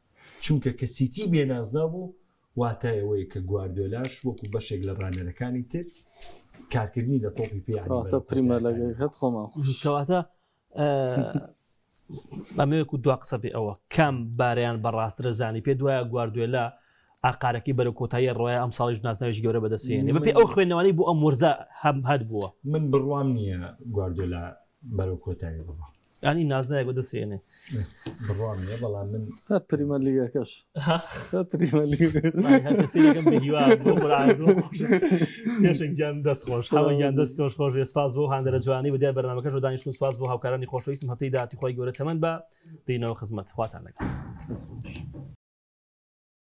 چونکە کە سیتی بێ نازناو بوو واتای ئەوەیە کە گواردیۆلاش وەکو بەشێک لە ڕانەرەکانی تر کارکردنی لە تۆپی پێ یانی کەواتە بەرەو پریمەرلەگەکەت کۆتایەکانی خۆمان خۆش. کەواتە ئەمەوێک و دوا قسە بێ ئەوە کام بارەیان بە ڕاسترە زانی پێ دوایە گواردوێلا ئاقارەکەی بەرەو کۆتایی ڕۆیە ئەم ساڵیش نازناوێکی گەورە بەدەستهێنێ بەپێی ئەو خوێندنەوانەی بۆ ئەم وەرزە هەم هەر بووە. من بڕوام نییە گواردیۆلا بەرەو کۆتایی بڕوا. یانی نازناوێک بەدەستهێنێ. بڕوام نییە بەڵام من. هەر پریمەر لیگەکەش. هەر پریمەر لیگ. هەر کە سەیرەکەم بە هیوا بۆ قورئان زۆر خۆشە. پێشەنگ گیان دەست خۆش. حەمە گیان دەست خۆش خۆش بێ سپاس بۆ هاندەرە جوانی بە دیار بەرنامەکەش و دانیشتن سپاس بۆ هاوکارانی خۆشەویستم هەفتەی داهاتوو خوای گەورە تەمەن بە دێینەوە خزمەت خواتان لەگەڵ. دەست خۆش.